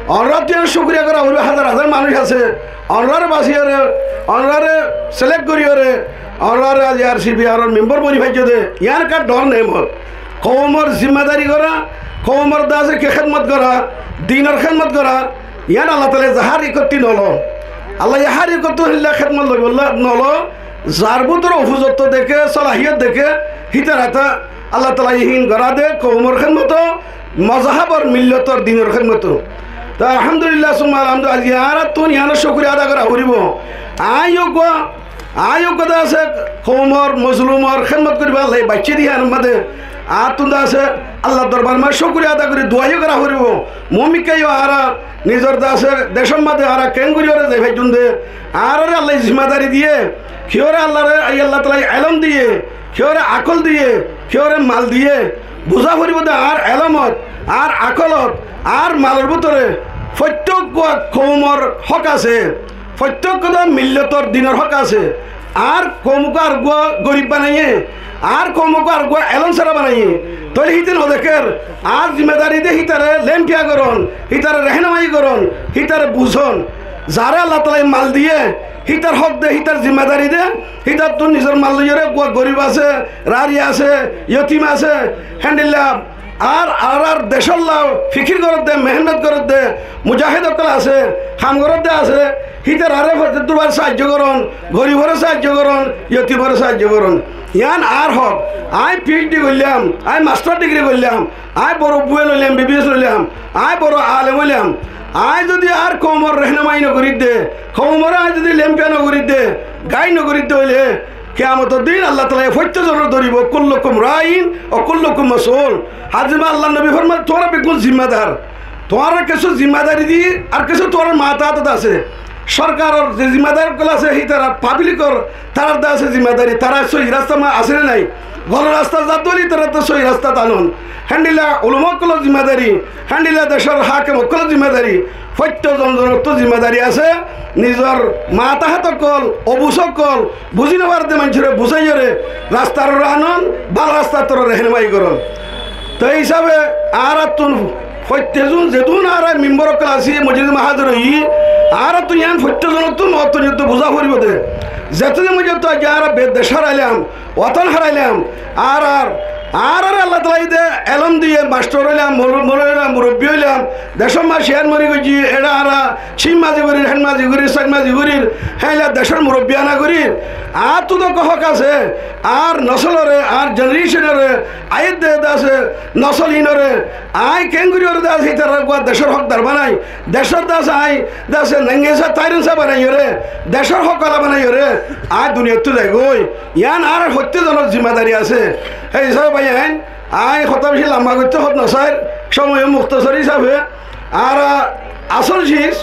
Onorattú yían cúkuriya gorá foribó, házar házar manúic asé, onoráre basiyóre, onoráre selek goríyore, onoráre aijja ar si bi ar or membor boni faijjó de, yían ekkán dhoóñr nemot. Koumor zimmadari gorá, koumor de asé ki hédmot gorá, dinor hédmot gorá, yían Allah taala zahar ikottú nolo. Allah zahar ikottú héilla hédmot loibólla nolo, zar bútore ofuzotto deké, solahiyot deké, hítarattú Allah taala híin gorá de, koumor hédmot, mozahabor, millotor, dinor hédmot. Te alhamdulillah, summa alhamdulillah, aijja añárattún yíanor cúkuriya ada gorá foribó. Añí uggwá Añí uggwá de asé koumor, mozlumor hédmot goríballa baiccé de híyanor mazé. Añáttun de asé Allar dorbar mazé cúkuriya ada gorí duwa yó gorá foribó. Mumkin yó añára nizor de asé decór mazé añára keéngorí zai faijjum de. Añáráre Allaye zimmadari diyé. Kiyóre Allaré, Allah taalaye elóm diyé, kiyóre akól diyé, kiyóre mal diyé. Buzá foribó de añár elómot, añár akólot, añár malor bútore foittí uggwá koumor hók asé. Foittí uggwá millotor dinor hók asé. Añár koumokká ar uggwá gorib banaiyé, añár koumokká ar uggwá elóm sára banaiyé. Tóile híte nodekér, añár zimmadari de hítare lemfiya gorón, hítare rehenumai gorón, hítare buzón. Zaré Allah taalaye mal diyé, hítar hók de, hítar zimmadari de, hítattún nizor mal loiyóre uggwá gorib asé, rari asé, yotim asé, héndilla Ar añárar decólla fikir gorédde, mehénnot gorédde, mujahéd ókkol asé, ham gorédde asé, hítararé fottí uggwáre saáijjo gorón, goriboré saáijjo gorón, yotimoré saáijjo gorón. Yían añár hók. Añí PhD goillám, añí master degree goillám, añí boro buel óilam, MBBS óilam, añí boro alem óilam. Añí zodi añár koumor rehenumai nogorídde, koumoré añí zodi lemfiya nogorídde, gaid nogorídde óile, Kiyamotor din Allah taalaye foittí zonore dóribo, "Kullukum rain wa kullukum mas'ul." Hádis mazé Allar nobi formar, "Tuáñra beggún zimmadar." Tuáñrar kessú zimmadari di, ar kessú tuáñrar matá átot asé. Sorkaror ze zimmadar ókkol asé, hítara pablikor, tarar de asé zimmadari, tara sóhi rastar mazé asé né nai? Golot rastat zadde óile ítarattú sóhi rastat anon. Héndilla ulama ókkolor zimmadari, héndilla decór hákem ókkolor zimmadari, foittí zon zonottú zimmadari asé, nizor matá hát ókkol, obus ókkol, buzí nofaredde maincóre buzáiyore rastar uore anon, bála rastar toré rehenumai goron. Te hísabe añárattún foittí zon, zedún añára mimbor ókkol así, mojlis mazé házir óiyi, añárattún yián foittí zonottún mottún yottu buzá foribó de. Zetodin mottún aijja añára be-, dec hárailam, woton hárailam, añárar, añárare Allah taalaye de elóm diye, mastor óilam, mol-, moloi óilam, murobbi óilam, decór mazé ciyar mori goijjí, eçé añára Cín mazi gorir, hén mazi gorir, sák mazi gorir, héilla decór murobbiana gorir. Añáttu to hók asé, añár nosolore, añár generation ore, aiyér de, de asé, nosol hínore, añí keéngorí ore de asé, ítarar uggwá decór hókdar banai, decór de asé, añí de asé, nengesa, tairensa banaiyore, decór hók ala banaiyore, añí duniyattú zaigói. Yián añárar foittí zonor zimmadari asé. Hé hísabe bái ain, añí hotá beci lamba goittó hot nosair, cómoi muktosor hísabe, Añára asól ciz,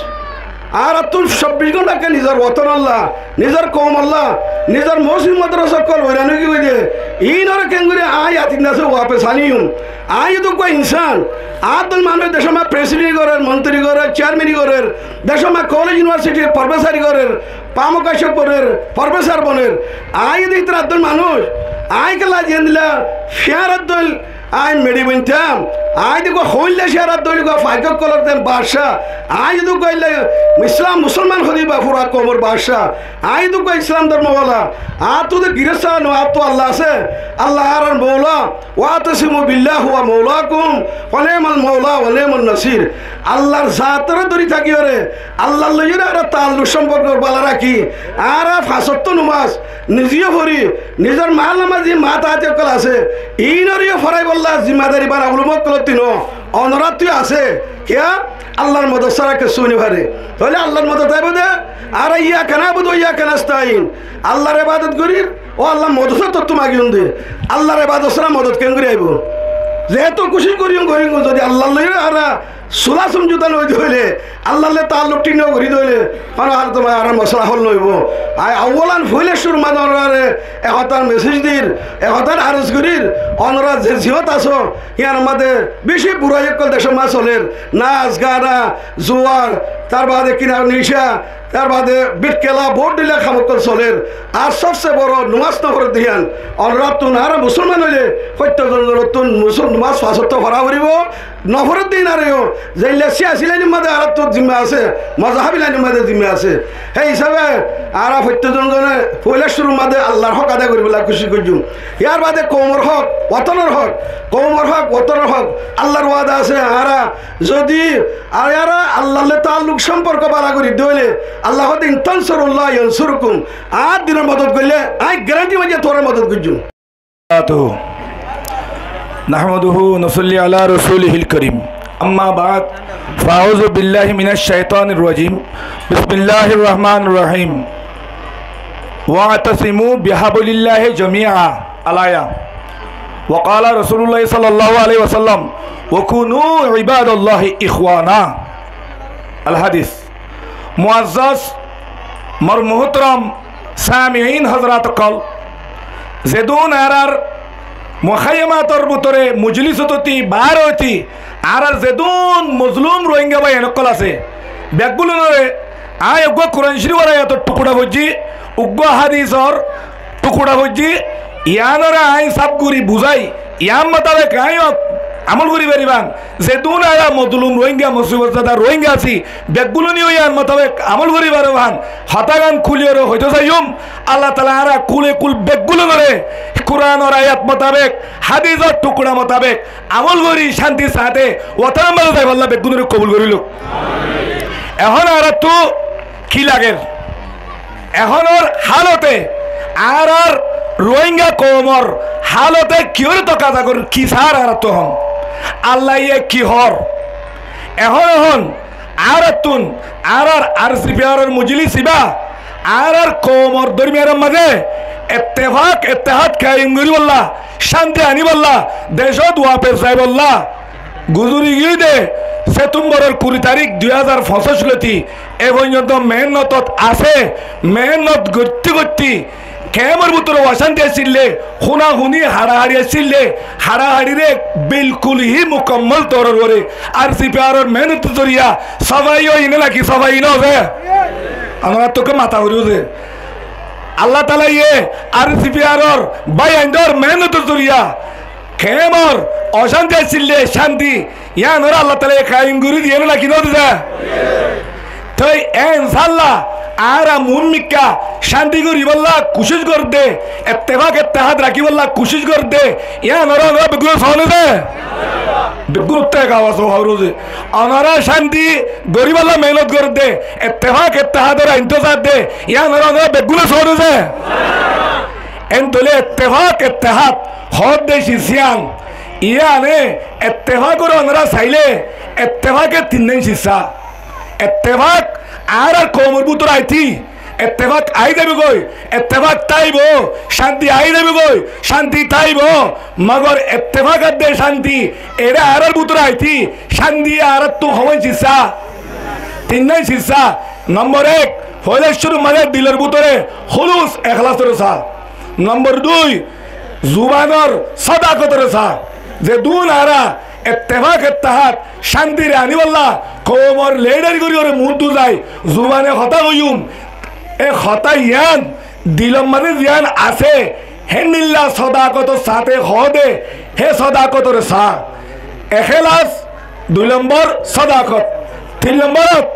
añárattún sobbic gónta ekká nizor wotonolla, nizor koumolla, nizor mosjid modrasa ókkol oiran ói giyói de, iínoré keéngorí aññí yatim dase wapes aníyum. Aññí yó to uggwá insán, añár dóilla manúic decór mazé president gorér, montiri gorér, chairmani gorér, decór mazé college university professori gorér, pamok ashok gorér, professor boner. Aññí yó to ítarar dóilla manúic, aññí kiyólla aijja endilla fiyáñrar dóilla Aññí meçi bointam, aññí de uggúa hoóilla ciyar ar dóilla uggúa faik ókkolor den baccá, aññí de uggúa illa Islam musolman hoódiba fura koumor baccá, aññí de uggúa Islam dormo wala, añáttu de girós no, añáttu Allah asé, Allah añárar moula, "واعتصموا بالله هو مولاكم فنعم المولى ونعم النصير." Allar zatoré dóri tákiyóre, Allar loiyóre añára taalluk somporko bála rakí, añára fañs ottó nomás nizeyó fori, nizor maálla mazé matáhati ókkol asé, iínoreyó foráibolla zimmadari bana ulama ókkolóttu no, onoráttu asé. Kiyá? Allar modot sára kessú ói no fare. Tóile Allar modot aibó de, añára إياك نعبد وإياك نستعين. Allar ebadot gorír, ó Allah, modot tóttu magiyum de. Allar ebadot sára modot keéngorí aibó? Zeétu kucíc goríyum, goríyum, zodi Allar loiyóre añára sula somjota no ói de óile, Allar loi taalluk thík no gorí de óile, honó hálot mazé añárar mosala hól no óibo. Aññí awwalan foila cúrur mazé onoráre e hotár mesej dir, e hotár aroz gorír, onorá ze ziyót asó, yíanor mazé beci burai ókkol decór mazé solér, nas, gana, zuwa, tar baade kina, nica, tar baade bit kéla, bout dhoilla ham ókkol solér. Ar sobse boro nomás no forer de yían. Onoráttu añára musolman óile, fottí zon zonottú musol-, nomás fañs ottó fora foribó. No forer de yíanoreyó, zeilla siyasi lainor mazé añáráttu zimma asé, mozahabi lainor mazé zimma asé. Hé hísabe añára fottí zon zone foila cúrur mazé Allar hók adai goríbolla kucíc goijjum. Yar baade koumor hók, wotonor hók, koumor hók, wotonor hók. Allar wada asé, añára zodi añára Allar loi taalluk somporko bála gorí de óile, Allah hoó de, "إن تنصروا الله ينصركم." Añár dinor modot goille, aññí garanti maijjé tuáñrar modot goijjum. نحمده ونصلي على رسوله الكريم. أما بعد، فأعوذ بالله من الشيطان الرجيم. بسم الله الرحمن الرحيم. واعتصموا بحبل الله جميعا. الآية. وقال رسول الله صلى الله عليه وسلم: "وكونوا عباد الله إخوانا." الحديث. Muazzaz, mor muhtaram samiin hozrat ókkol, zedún añárar muháyyamator bútore mujlisót óti baár óti añárar zedún mozlum Rohingya báiyain ókkol asé, beggúnore aññí eggúa Kuran Córifor ayator thukura foijjí, uggúa hádisor thukura foijjí, yíanoré aññí sáf gorí buzái, yían mutabek aññí amól gorí faribán. Zedún añára mozlum Rohingya, musibot zada Rohingya así, beggúne yó yían mutabek amól gorí faribán. Hotágan kúliyoré hoitó saiyúm, Allah taala añára kúle kúl beggúnoré Kuranor ayat mutabek, hádisor thukura mutabek, amól gorí cántir sáñte wotonor mazé zaibolla beggúnoré kobul gorí louk. Ehón añáráttu ki lager? Ehónor hálote añárar Rohingya koumor hálote kiyóre tokaza gorér, ki saár añáráttu ehón? Allaye ki hoór? Ehón ehón añáráttun, añárar ar si pi ar or mujlis ibá, añárar koumor dormiyanor mazé ettefak ettehad kayem goríbolla, cánti aníbolla, decót wafes zaibolla, guzori giyé de Setembor or kuri tarík dui házar foñsíc lóti e foijjonto mehénnotot asé, mehénnot goitté goitté, kemor bútore ocánti accíl de, húna-húni, haçahaçi accíl de, haçahaçiré bilkul hí mukammol toror uore ar si pi ar or mehénnotor zoriya sofai óiye né náki sofai óiye né? Añára tóu ki matá gorí de. Allah taalaye ar si pi ar or báiyaindor mehénnotor zoriya kemor ocánti accíl de cánti, yíanoré Allah taalaye kayem gorí diyé né náki no diyé? Toi e inshallah añára muúmikká cánti goríbolla kucíc gorér de, ettefak ettehad rakíbolla kucíc gorér de, yíanoré onorá beggúne soó né ze? Beggúnottú ek awas óu hoór ze. Onorá cánti goríbolla mehénnot gorér de, ettefak ettehador ain tó saár de, yíanoré onorá beggúne soó né ze? Eén toile ettefak ettehad hoódde ciz yían, yíane ettefakore onorá sailé, ettefake tinnain ciz saá. Ettefak añárar koumor bútore aití, ettefak aái zaibou goi, ettefak táibou, cánti aái zaibou goi, cánti táibou, mogor ettefak ar de cánti, eçé añárar bútore aití, cánti añáráttu hoóin ciz saá, tinnain ciz saá. Nombor ek, foila cúrur mazé dilor bútore húlus eklásoré saá. Nombor dui, zubanor sódakotoré saá. Zedún añára ettefak ettehad cántiré aníbolla koumor leédhari gorí gorí muúntu zai, zubane hotá hoiyúm, e hotá yían dilor mazé ziyán asé, héndilla sódakotor sáñte hoó de, Hé sodakotore sa. Ekélas, dui lombor sodakot. Tin lomborot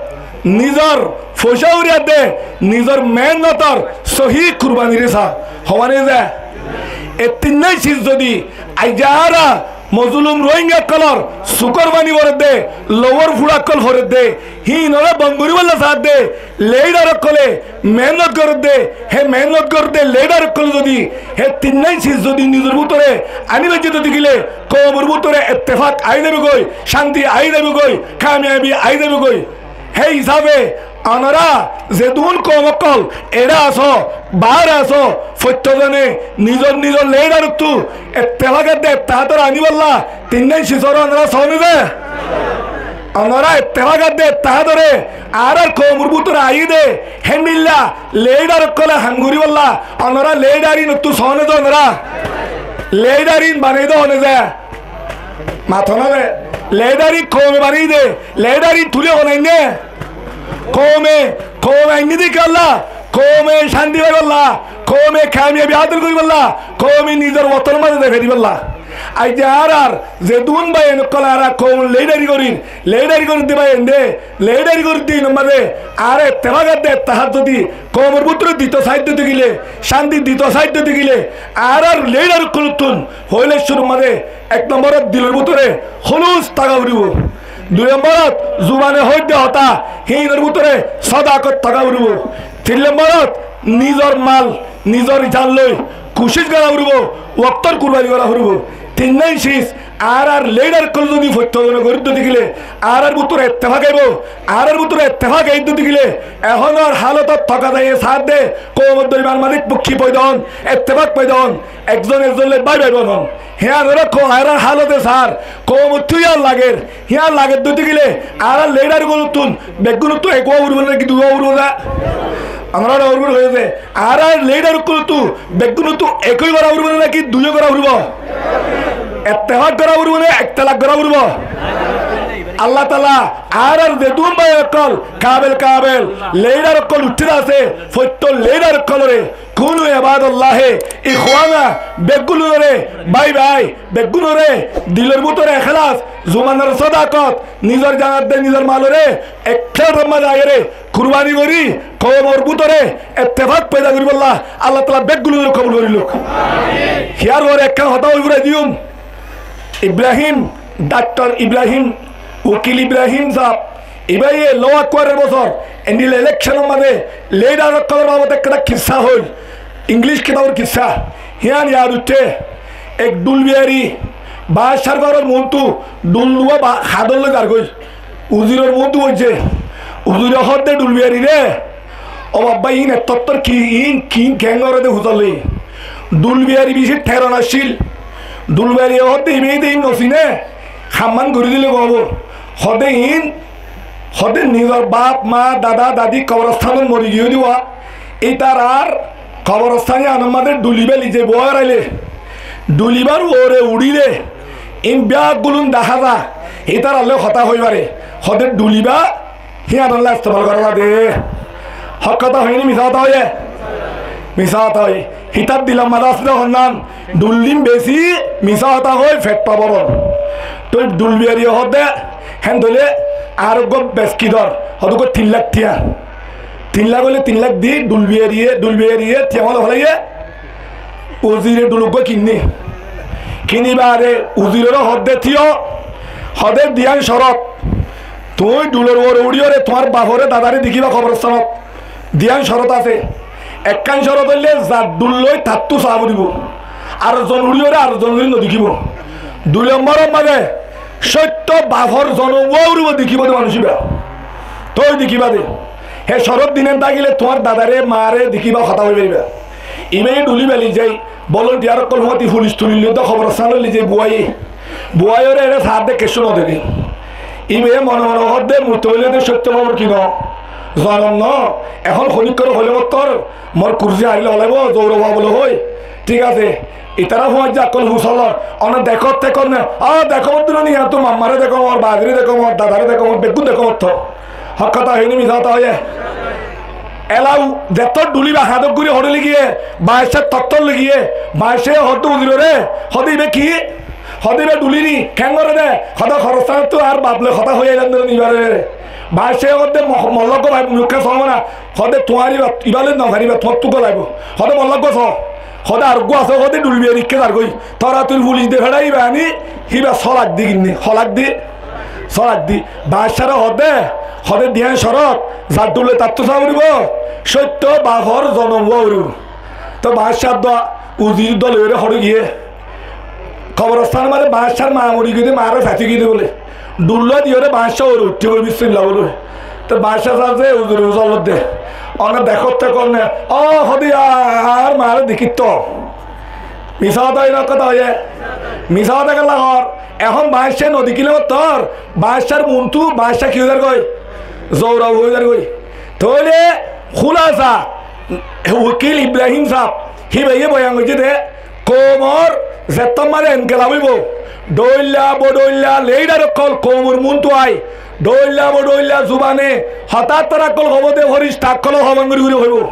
nizor foicá uriyadde, nizor meénnotor sohí kurbanire sa. Hoóne ze e tinnán ciz zodi aijja añára mozulum Rohingya ókkolor sukór faní foredde, lowór fúça ókkol foredde, híinoré bon goríbolla saádde, leéidar ókkole meénnot gorédde, hé meénnot gorédde leéidar ókkole zodi hé tinnán ciz zodi nizor bútore aní faijjé de dekíle koumor bútore ettefak aái zaibogói, cánti aái zaibogói, kamiyabi aái zaibogói. Hé hísafe onorá zedún koum ókkol eçé asó, baáre asó, foittó zone nizor nizor leéidarottú ettefak edde ettehádor aníbolla tinnán cizoré onorá soóne ze? Onorá ettefak edde ettehádore añárár koumor bútore aiyé de, héndilla leéidar ókkole ham goríbolla onorá leéidarínottú soóne ze onorá? Leéidarín banaiyé de hoóne ze? Mató ná de. Leéidarín koume banaiyé de, leéidarín tulí hoóne ainné? Koume, koume ainné de kiyólla? Koume cánti faibólla, koume kamiyabi hásel goríbolla, koume nizor wotonor mazé zai faribólla. Aijja añárár zedún báiyain ókkol añára koumor leéidari gorír, leéidari gorédde báiyain de, leéidari gorédde inor mazé añára ettefak edde ettehád zodi koumor bútore dito saáidde dekíle, cánti dito saáidde dekíle, añárár leéidar ókkolottún foóila cúrur mazé ek lomborot dilor bútore hólus táka foribó. Dui lomborot zubane hoóidde hotá, híinor bútore sodakot táka foribó. Tin lomborot nizor mal, nizor jan loi kucíc gorá foribó, woktór kurbani gorá foribó. Tinnán ciz añárár leéidar ókkole zodi foittó zone gorédde dekíle añárár bútore ettefak aibó, añárár bútore ettefak aiyé de dekíle ehónor hálotot toka zaiyé saádde koumor dormiyan mazé ki foida óon, ettefak foida óon, ekzon ekzon loi bái bái bón óon. Híanoré ko añárár hálote saár, koumottú yían lager, hían lager de dekíle añárár leéidar ókkolottún beggúnottú ek ówa foribó né náki dui ówa foribó za? Añára ówa foribó hoiyé ze, añárár leéidar ókkolottú beggúnottú ekói gorá foribó né náki duiyó gorá foribó? Ettefak gorá foribó né ektelaf gorá foribó? Allah taala añárár zedún báiyain ókkol kabel kabel leéidar ókkol uiththé de asé, foittó leéidar ókkolore kúnu ibadallahe ikhwana, beggúnoré bái bái, beggúnoré dilor bútore ekélas, zubanor sodakot, nizor jan edde nizor maloré ek héçor mazé aiyóre kurbani gorí koumor bútore ettefak foida goríbolla Allah taala beggúnoré kobul gorí louk. Híyar uore ekkán hotá hoói furai diyum. Ibrahim, daktor Ibrahim, ukil Ibrahim saáb, ibáye Allahu Akbaror bosór endilla elekconor mazé leéidar ókkolor babote ekkán kissá hoil, Inglíc kitabor kissá, híyan yad uiththé. Ek dhulbiyari baáccár góror muúntu dhul duwá ba-, hador loi zargói. Uziror muúntu boijjé. Uzire hoódde dhulbiyarire, "Ó babba, iín ettottór ki, iín ki, iín keén goré de fusár loi?" Dhulbiyari bicí theron accíl. Dhulbiyariye hoódde, "Ibáye de iín nosiné, hammán gorí dile gom óibo." Hoódde iín, hoódde nizor baf, maa, dada, dadi koborostánot mori giyói de uwá. Ítarar koborostán yíanor mazé dhul ibá loi zai buwá goráile, dhul ibár uore uçíle, iín beggún dahá za, ítarar loi hotá hoói fare. Hoódde dhul ibá híyanolla estemal gorá za de. Hók hotá hoiyé né misá hotá hoiyé? Misá hotá hoiyé. Hítar dilor mazé asé de honnán, dhul iín besi misá hotá hoói feth boron. Toi dhulbiyariye hoódde, héen óile añár uggúa bes ki dor, hoódde uggúa tin lak thiañ. Tin lak óile tin lak di dhulbiyariye, dhulbiyariye thiañ ókkol félaiye, uzire dhul uggúa kinné. Kini baade uzireré hoódde, "Tío," hoódde, "diyan corot, tuñí dhulor uore uçíyore tuáñr baforé dadaré dekíba koborostánot. Diyan corot asé. Ekkán corot óilde zar dhul loi tattú saá foribó. Ar zon uçíyore ar zon uçí nodekíbo. Dui lombóror mazé cóitto bafor zon uwá uçíbo, dekíbo de manúic íba. Toi dekíba de. Hé corot dinan tákile tuáñr dadaré, maaré dekíba, hotá hoói faribá." Ibáye dhul ibá loi zai, bolontiyar ókkol fúañti fulic tulí loi de koborostánot loi zai buwáiye. Buwáiyore eçé saádde, kessú nodekí. Ibáye mone mone hoódde, "Muitto óile de cóitto babor ki noó, zonom noó, ehón honíkkar hoilé mottor mor kursi hañdilé félaibo, zoura fua bóli hoói." Thík asé, itará fúañijja ókkol fusálor, "One dekót, dekót né?" "Á, dekót de no ni, iántu mammaré dekóm, mor baádiré dekóm, mor dadaré dekóm, mor beggún dekóm otto." Hók hotá hoiyé né misá hotá hoiyé? Elau zettór dhul ibá hañdók gorí hoçé loi giyé, baáñccár toktór loi giyé, baáñcce hoódde uzireré, hoódde, "Ibá ki?" Hoóde íba dhulí ni, keén goré dé? Hoóde horostánottú añár baf loi hotá hoói ailám dé íbaré. Baáñccáye hoódde mo-, mollá uggúa bái, mukká sómana. Hoóde tuáñr íba, íba loi nofaríba, tuáñttú golaibóu. Hoóde mollá uggúa só. Hoóde areggúa asé, hoóde dhul biyari ikká zargói. Toratori fulic de feçái íba aní, híba sólak di kinné, hólak di, sólak di. Baáñccáre hoódde, hoóde diyan corot, zar dhul loi tattú sá foribóu, cóitto bafor zonom ówa foribóu. Toi baáñccá uddúa, uzir uddúa loiyóre hoçé giyé. Koborostán mazé baáñccár maa mori giyé dé, maaré saitó giyé dé bóle. Dhulla diyóre baáñccá uore uiththé goi, bismillah bóle. Te baáñccá saá ze, uzur uzar lodde. One dekótte kónne, ó, hoóde añár maaré dekíto. Misá hotá hoiyé né, hotá hoiyé? Misá hotá kiyólla hoór? Ehón baáñccá nodekíle mottor, baáñccár muúntu, baáñccá ki ói zargói? Zourau ói zargói. Tóile kúlasa, wokil Ibrahim sáb, híbaye boyan goijjé dé, koumor zettót mazé enkelab óibo, dhoilla bodhoilla leidhar ókkol koumor muúntu aái, dhoilla bodhoilla zubane hotá tará ókkol hoóbo dé, fórictá ókkolor homan gorí gorí hoibó.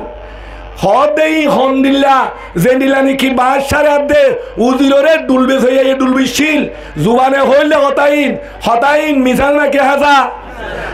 Hoódde íin hondilla, zendilla néki baáñccáre adde uziroré dhul besóiya, e dhul biccíl, zubane hoóille hotá íin, hotá íin misá náki háñsa?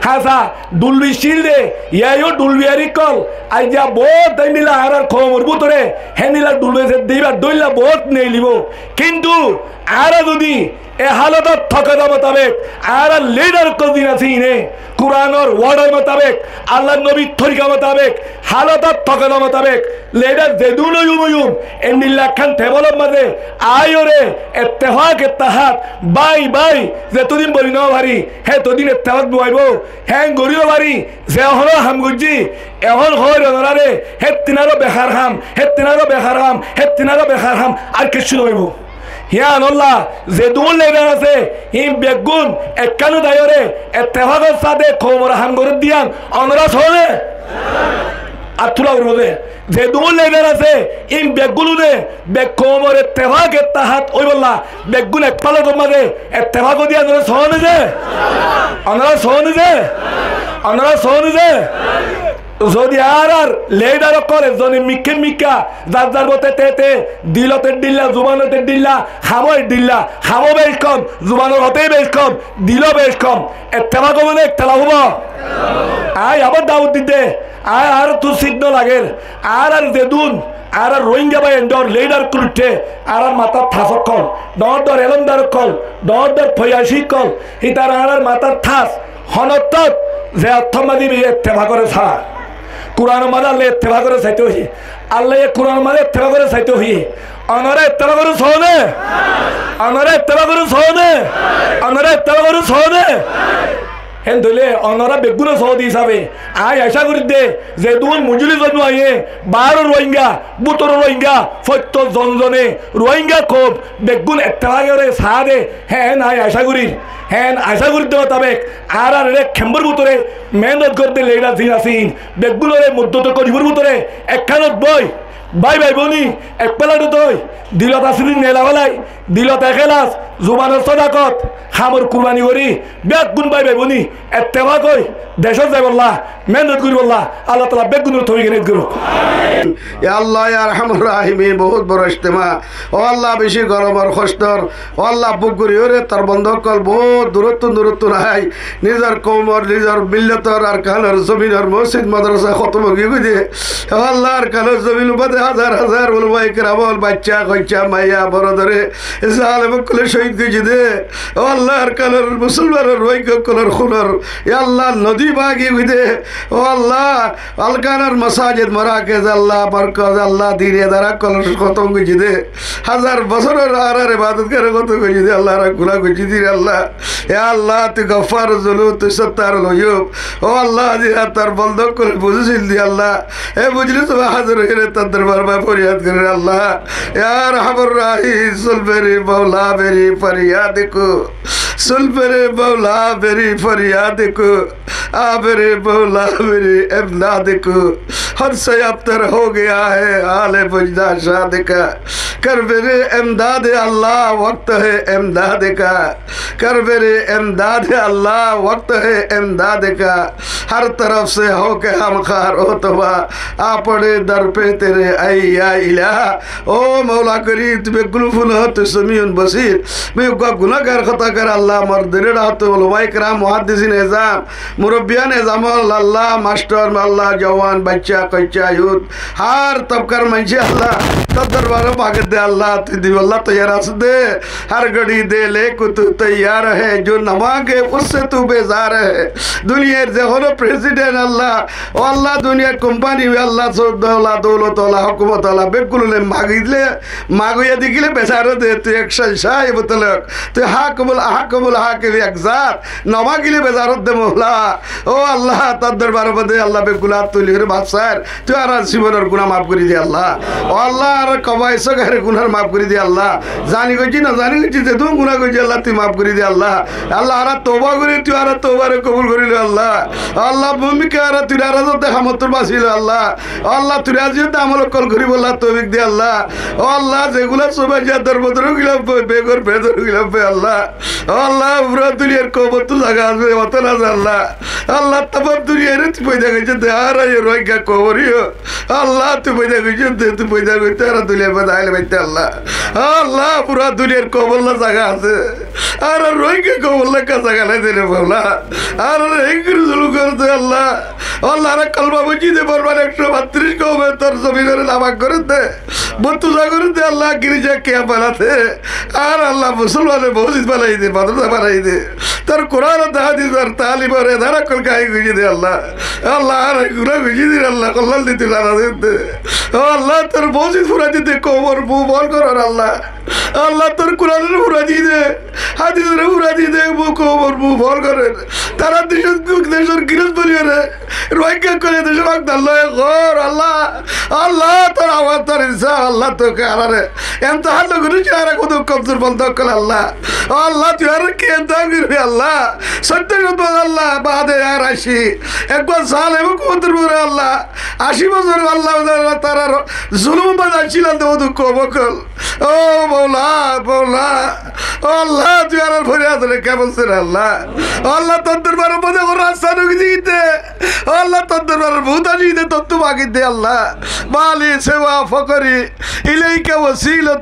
Háñsa. Dhul biccíl de, yíayo dhul biyari ókkol, aijja boóut endilla añárar koumor bútore, héndilla dhul besedde íbar dhoilla boóut neilibóu. Kintu añára zodi e hálotor tokada mutabek, añárar leidhar ókkol ziín asé íine, Kuranor wordor mutabek, Allar nobir torika mutabek, hálotor tokada mutabek, leidhar zedún óiyum óiyum, endilla ekkán tebólor mazé aáiyoré ettefak ettehad, bái bái, zetodin boli nofarí, hétodin ettefak duaibóu. Héen gorí nofarí, ze ehón ham goijjí, ehón hoóir onoráre, héttin aró bekar ham, héttin aró bekar ham, héttin aró bekar ham, ar kiccú noóibo. Híanolla zedún leidhar asé, híin beggún ekkán udaiyóre ettefakor sáte koumor ham gorédde yían onorá soóne? Át tula foribó dé. Zedún leidhar asé, íin beggúne, bek koumor ettefak ettehad óibolla, beggún ek falator mazé ettefak óiye dé, onorá soóne dé? Onorá soóne dé? Onorá soóne dé? Zodi añárar leidhar ókkol ezzone mikká mikká, zar zar bote te te, dilot eddilla, zubanot eddilla, hamot eddilla, hamot bec kom, zubanor hotá bec kom, dilot bec kom, ettefak óibo né ektelaf óibo? Aññí abar dawot didde, aññí añáráttu sít nolager, añárar zedún, añárar Rohingya báiyaindor leidhar ókkol uiththé, añárar matár thañs ókkol, dhoóñr dhoóñr elómdar ókkol, dhoóñr dhoóñr foiyasí ókkol, hítara añárar matár thañs, honóttot ze ottót mazé íbaye ettefakóre saá. Kuranor mazé Allaye ettefakóre saité hoiyé. Allaye Kuranor mazé ettefakóre saité hoiyé. Onorá ettefakóre soóne? Onorá ettefakóre soóne? Onorá ettefakóre soóne? Héen óile onorá beggúne soóde hísabe aññí acá gorídde, zedún mujolísot no aiyé, baáror Rohingya, bútoror Rohingya, foittó zon zone Rohingya koum beggún ettefakóre saáde, héen aññí acá gorír. Héen acá gorídde mutabek, añárar eçé kembór bútore meénot gorédde leidhar ziín asé íin, beggúnore muddot goribór bútore ekkánot bói, bái bái bóni, ek félathot ói, dilot asé dé neelafélai, dilot ekélas, zubanor sódakot, hamor kurbani gorí, beggún bái bái bóni, ettefak ói, decót zaibolla, meénot goríbolla, Allah taala beggúnore toufik enayet gorouk. Ya Allah, ya Arhamar Rahimin, boóut boro ijtemá. Ó Allah, bicí goromor hoctór. Ó Allah, buk goríyoré tor bonda ókkol boóut duróttun duróttun aái. Nizor koumor, nizor millotor Arkanor zominor mosjid madrasa hótom ói giyé dé. Ó Allah, Arkanor zominor mazé házar házar ulamaye keramor baiccá, hoiccá, maiya, borodoré zalem ókkole cóhid goijjé dé. Ó Allah, Arkanor musolmanor, Rohingya ókkolor húnor, ya Allah, nodi bági giyé dé. Ó Allah, Arkanor masajid, marakez, Allah, morkoz, Allah, dini edara ókkol hótom goijjé dé. Házar bosóror añárar ebadotgáre hótom goijjé dé, Allah, añára guná goijjí dé, Allah. Ya Allah, tui Goffaruz Zunub, tui Sattarul Uyub. Ó Allah, aijja tor bonda ókkole buzíl dé, Allah. E mojlisot házir óiyore tor dorbar mazé foriyad gorír, Allah. Ya Arhamar Rahimin, sun meri Moula, meri faryad ko. سن میرے مولا میری فریاد کو، آ میرے مولا میری امداد کو، حد سے ابتر ہو گیا ہے حال بجدہ شاد کا۔ کر میرے امداد اللہ، وقت ہے امداد کا، کر میرے امداد اللہ، وقت ہے امداد کا، ہر طرف سے ہو کے ہم خوار ہو تباہ، آ پڑے در پہ تیرے اے یا الہ۔ او Mouwla Korim, tui beggúlor fúnos, tui Semiun Bosir. Beggúa gunágar hotá kar Allah, mor dilor hotá, ulamaye keram, muhaddisin ezam, murobbiyan ezam, Allah, mastor, Allah, juwan, bacca, koicca, yut, hár tobkar maincé Allah, tor dorbarot magedde Allah, tui dibolla toiyar asé de, ہر گھڑی دے لے کو تو تیار ہے، جو نہ مانگے اس سے تو بیزار ہے۔ Duniyar ze hono president Allah, ó Allah, duniyar kompani Allah, sóddola, doulot ola, hókumot ola, beggúlore magile, magoiya digile bezar de, tui ek sensai mutlok, tui hakmul, hakmul hakim ek zat, no magile bezar de Mouwla. Ó Allah, tor dorbaror maze Allah beggúlore tuli hore maf sair, tui añárar zibonor guná maf gorí de Allah. Ó Allah, añárar kabai sógair guná maf gorí de Allah. Zani goijjí, no zani goijjí, zedún guná goijjí Allah, tui maf gorí de Allah. Allah, añára touba gorí, tui añárar toubare kobul gorí lo Allah. Allah, mumkin añára tui añárar zate hamottor basi lo Allah. Ó Allah, tui añárar zate amol okkol goríbolla toufik de Allah. Ó Allah, zegular sobai zar dor bodor gilaf boi, begor bedor gilaf boi Allah. Ó Allah, fura duniyar koumottu zaga asé, ottu no asé Allah. Allah, tamam duniyare tui foida goijjós de, añára e Rohingya koumore ó Allah, tui foida goijjós de, tui foida goijjós de, añára duniyar maze aile baitte Allah. Allah, fura duniyar koumolla zaga asé, añára Rohingya koumolla ekka zaga nai de re Mouwla. Añára e gori zulum gorer de Allah. Allah, añára kolma foijjí de, Bormar ekcó battiríc koume tor zominore nafak gorer de, murtaza gorer de Allah, girja kiyá banai de. Ar Allah, musolmanor mosjid banai de, madrasa banai de, tor Kuran ar hadisor talimor edara okkol kaim goijjé de Allah. Allah, añára guná goijjí de Allah, kollal dite zana de. Ó Allah, tor mosjid furai dite koumor bu bol gorer Allah. Allah, tor Kuranore furai dite, hadisore furai dite, bu koumor bu bol gorer. Tará decor, decor girós boli ore Rohingya okkol e decot bak dalloi gor, Allah. Allah, tor awaz, tor insaf, Allah, tui ki añárare emtihan no goijjós, añára kut komzur bonda okkol, Allah. Ó Allah, tui añárare ki emtihan goribi, Allah. Sóddocót bosór, Allah, bade ar aci. Ekbar zalem hókumotor uore, Allah, aci bosór, Allah, tarar zulumor maze accíl de ó koum okkol. Ó Mouwla, Mouwla, ó Allah, tui añárar foriyadore kebel sún, Allah. Ó Allah, tor dorbaror maze hono rasta no giyé de. Ó Allah, tor dorbaror muhtaj de, tottú magi de, Allah. ما لي سوى فقري إليك وسيلة،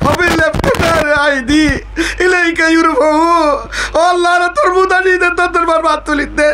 وبالافتقار عهدي إليك يرفع. Ó Allah, añára tor muhtaj de, tor dorbarot át tuli de.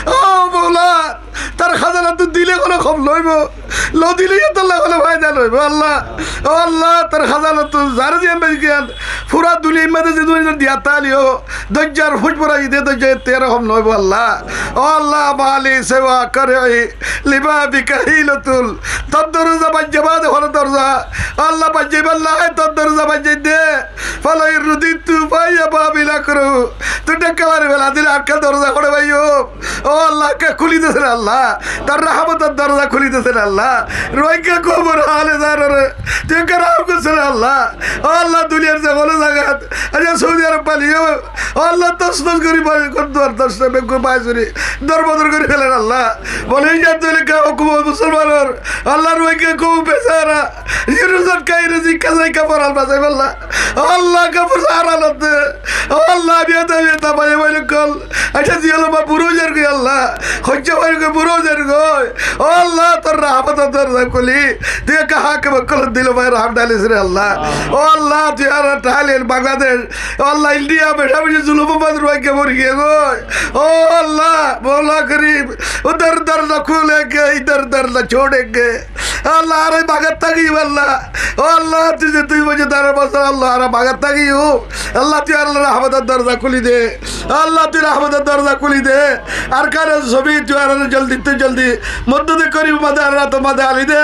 Ó Mouwla, tor hazana tui dile hono kom no óibo, no dile yó tolla hono faida no óibo, Allah. Ó Allah, tor hazana tui zar ziyan beci giyan, fura duniyar maze zedún diya tali ó, doijjar fuc borai de, doijjar ettú ar kom no óibo, Allah. Ó Allah, ما لي سوى قرعي لبابك حيلة. Tor dorza baijjé bade hono dorza, Allah, baijjé balla, tor dorza baijjé de. فلئن رددت فأي باب أقرع. Tui dhekka mari fela dile ar kiyá dorza hoçé faiyum? Ó Allah, kiyá kúli de sén, Allah. Tor rahámotor dorza kúli de sén, Allah. Rohingya koumor hale zar ore tui ekka rahám gor sén, Allah. Ó Allah, duniyar ze hono zagat, aijja Saudi Arab bali ó, ó Allah, tosnos gori bari gor duar tosnos beggún bái suri dor bodor gori feler, Allah. Bole iyán dile ka hókumot musolmanor, Allah, Rohingya koum besara, Yerusot kaire zikka zaika foran basai balla. Ó Allah, kabur sara lotte. Ó Allah, biyada biyada bái bái okkol. Aicca, ziyólor ma bura ói zargói, Allah. Hoijja bái okkol bura ói zargói. Ó Allah, tor rahámotor dorza kúli. Tui ekka hákim okkolor dilo ma rahám dhális re, Allah. Ó Allah, tui añárar thalil Bangladec, ó Allah, India, beca beci zulumor maze Rohingya mori giyé goi. Ó Allah, Mouwla Korim, ادھر در نہ کھولیں گے، ادھر در نہ چھوڑیں گے. Allah, añára e bagat tákiyum, Allah. Ó Allah, tui ze tui boijjé dara bosór, Allah, añára bagat tákiyum. Allah, tui añárar rahámotor dorza kúli de. Allah, tui rahmotor dorza kúli de. Arkanor zobin tui añárar joldittú joldi moddote gorib madar rato madar ali de.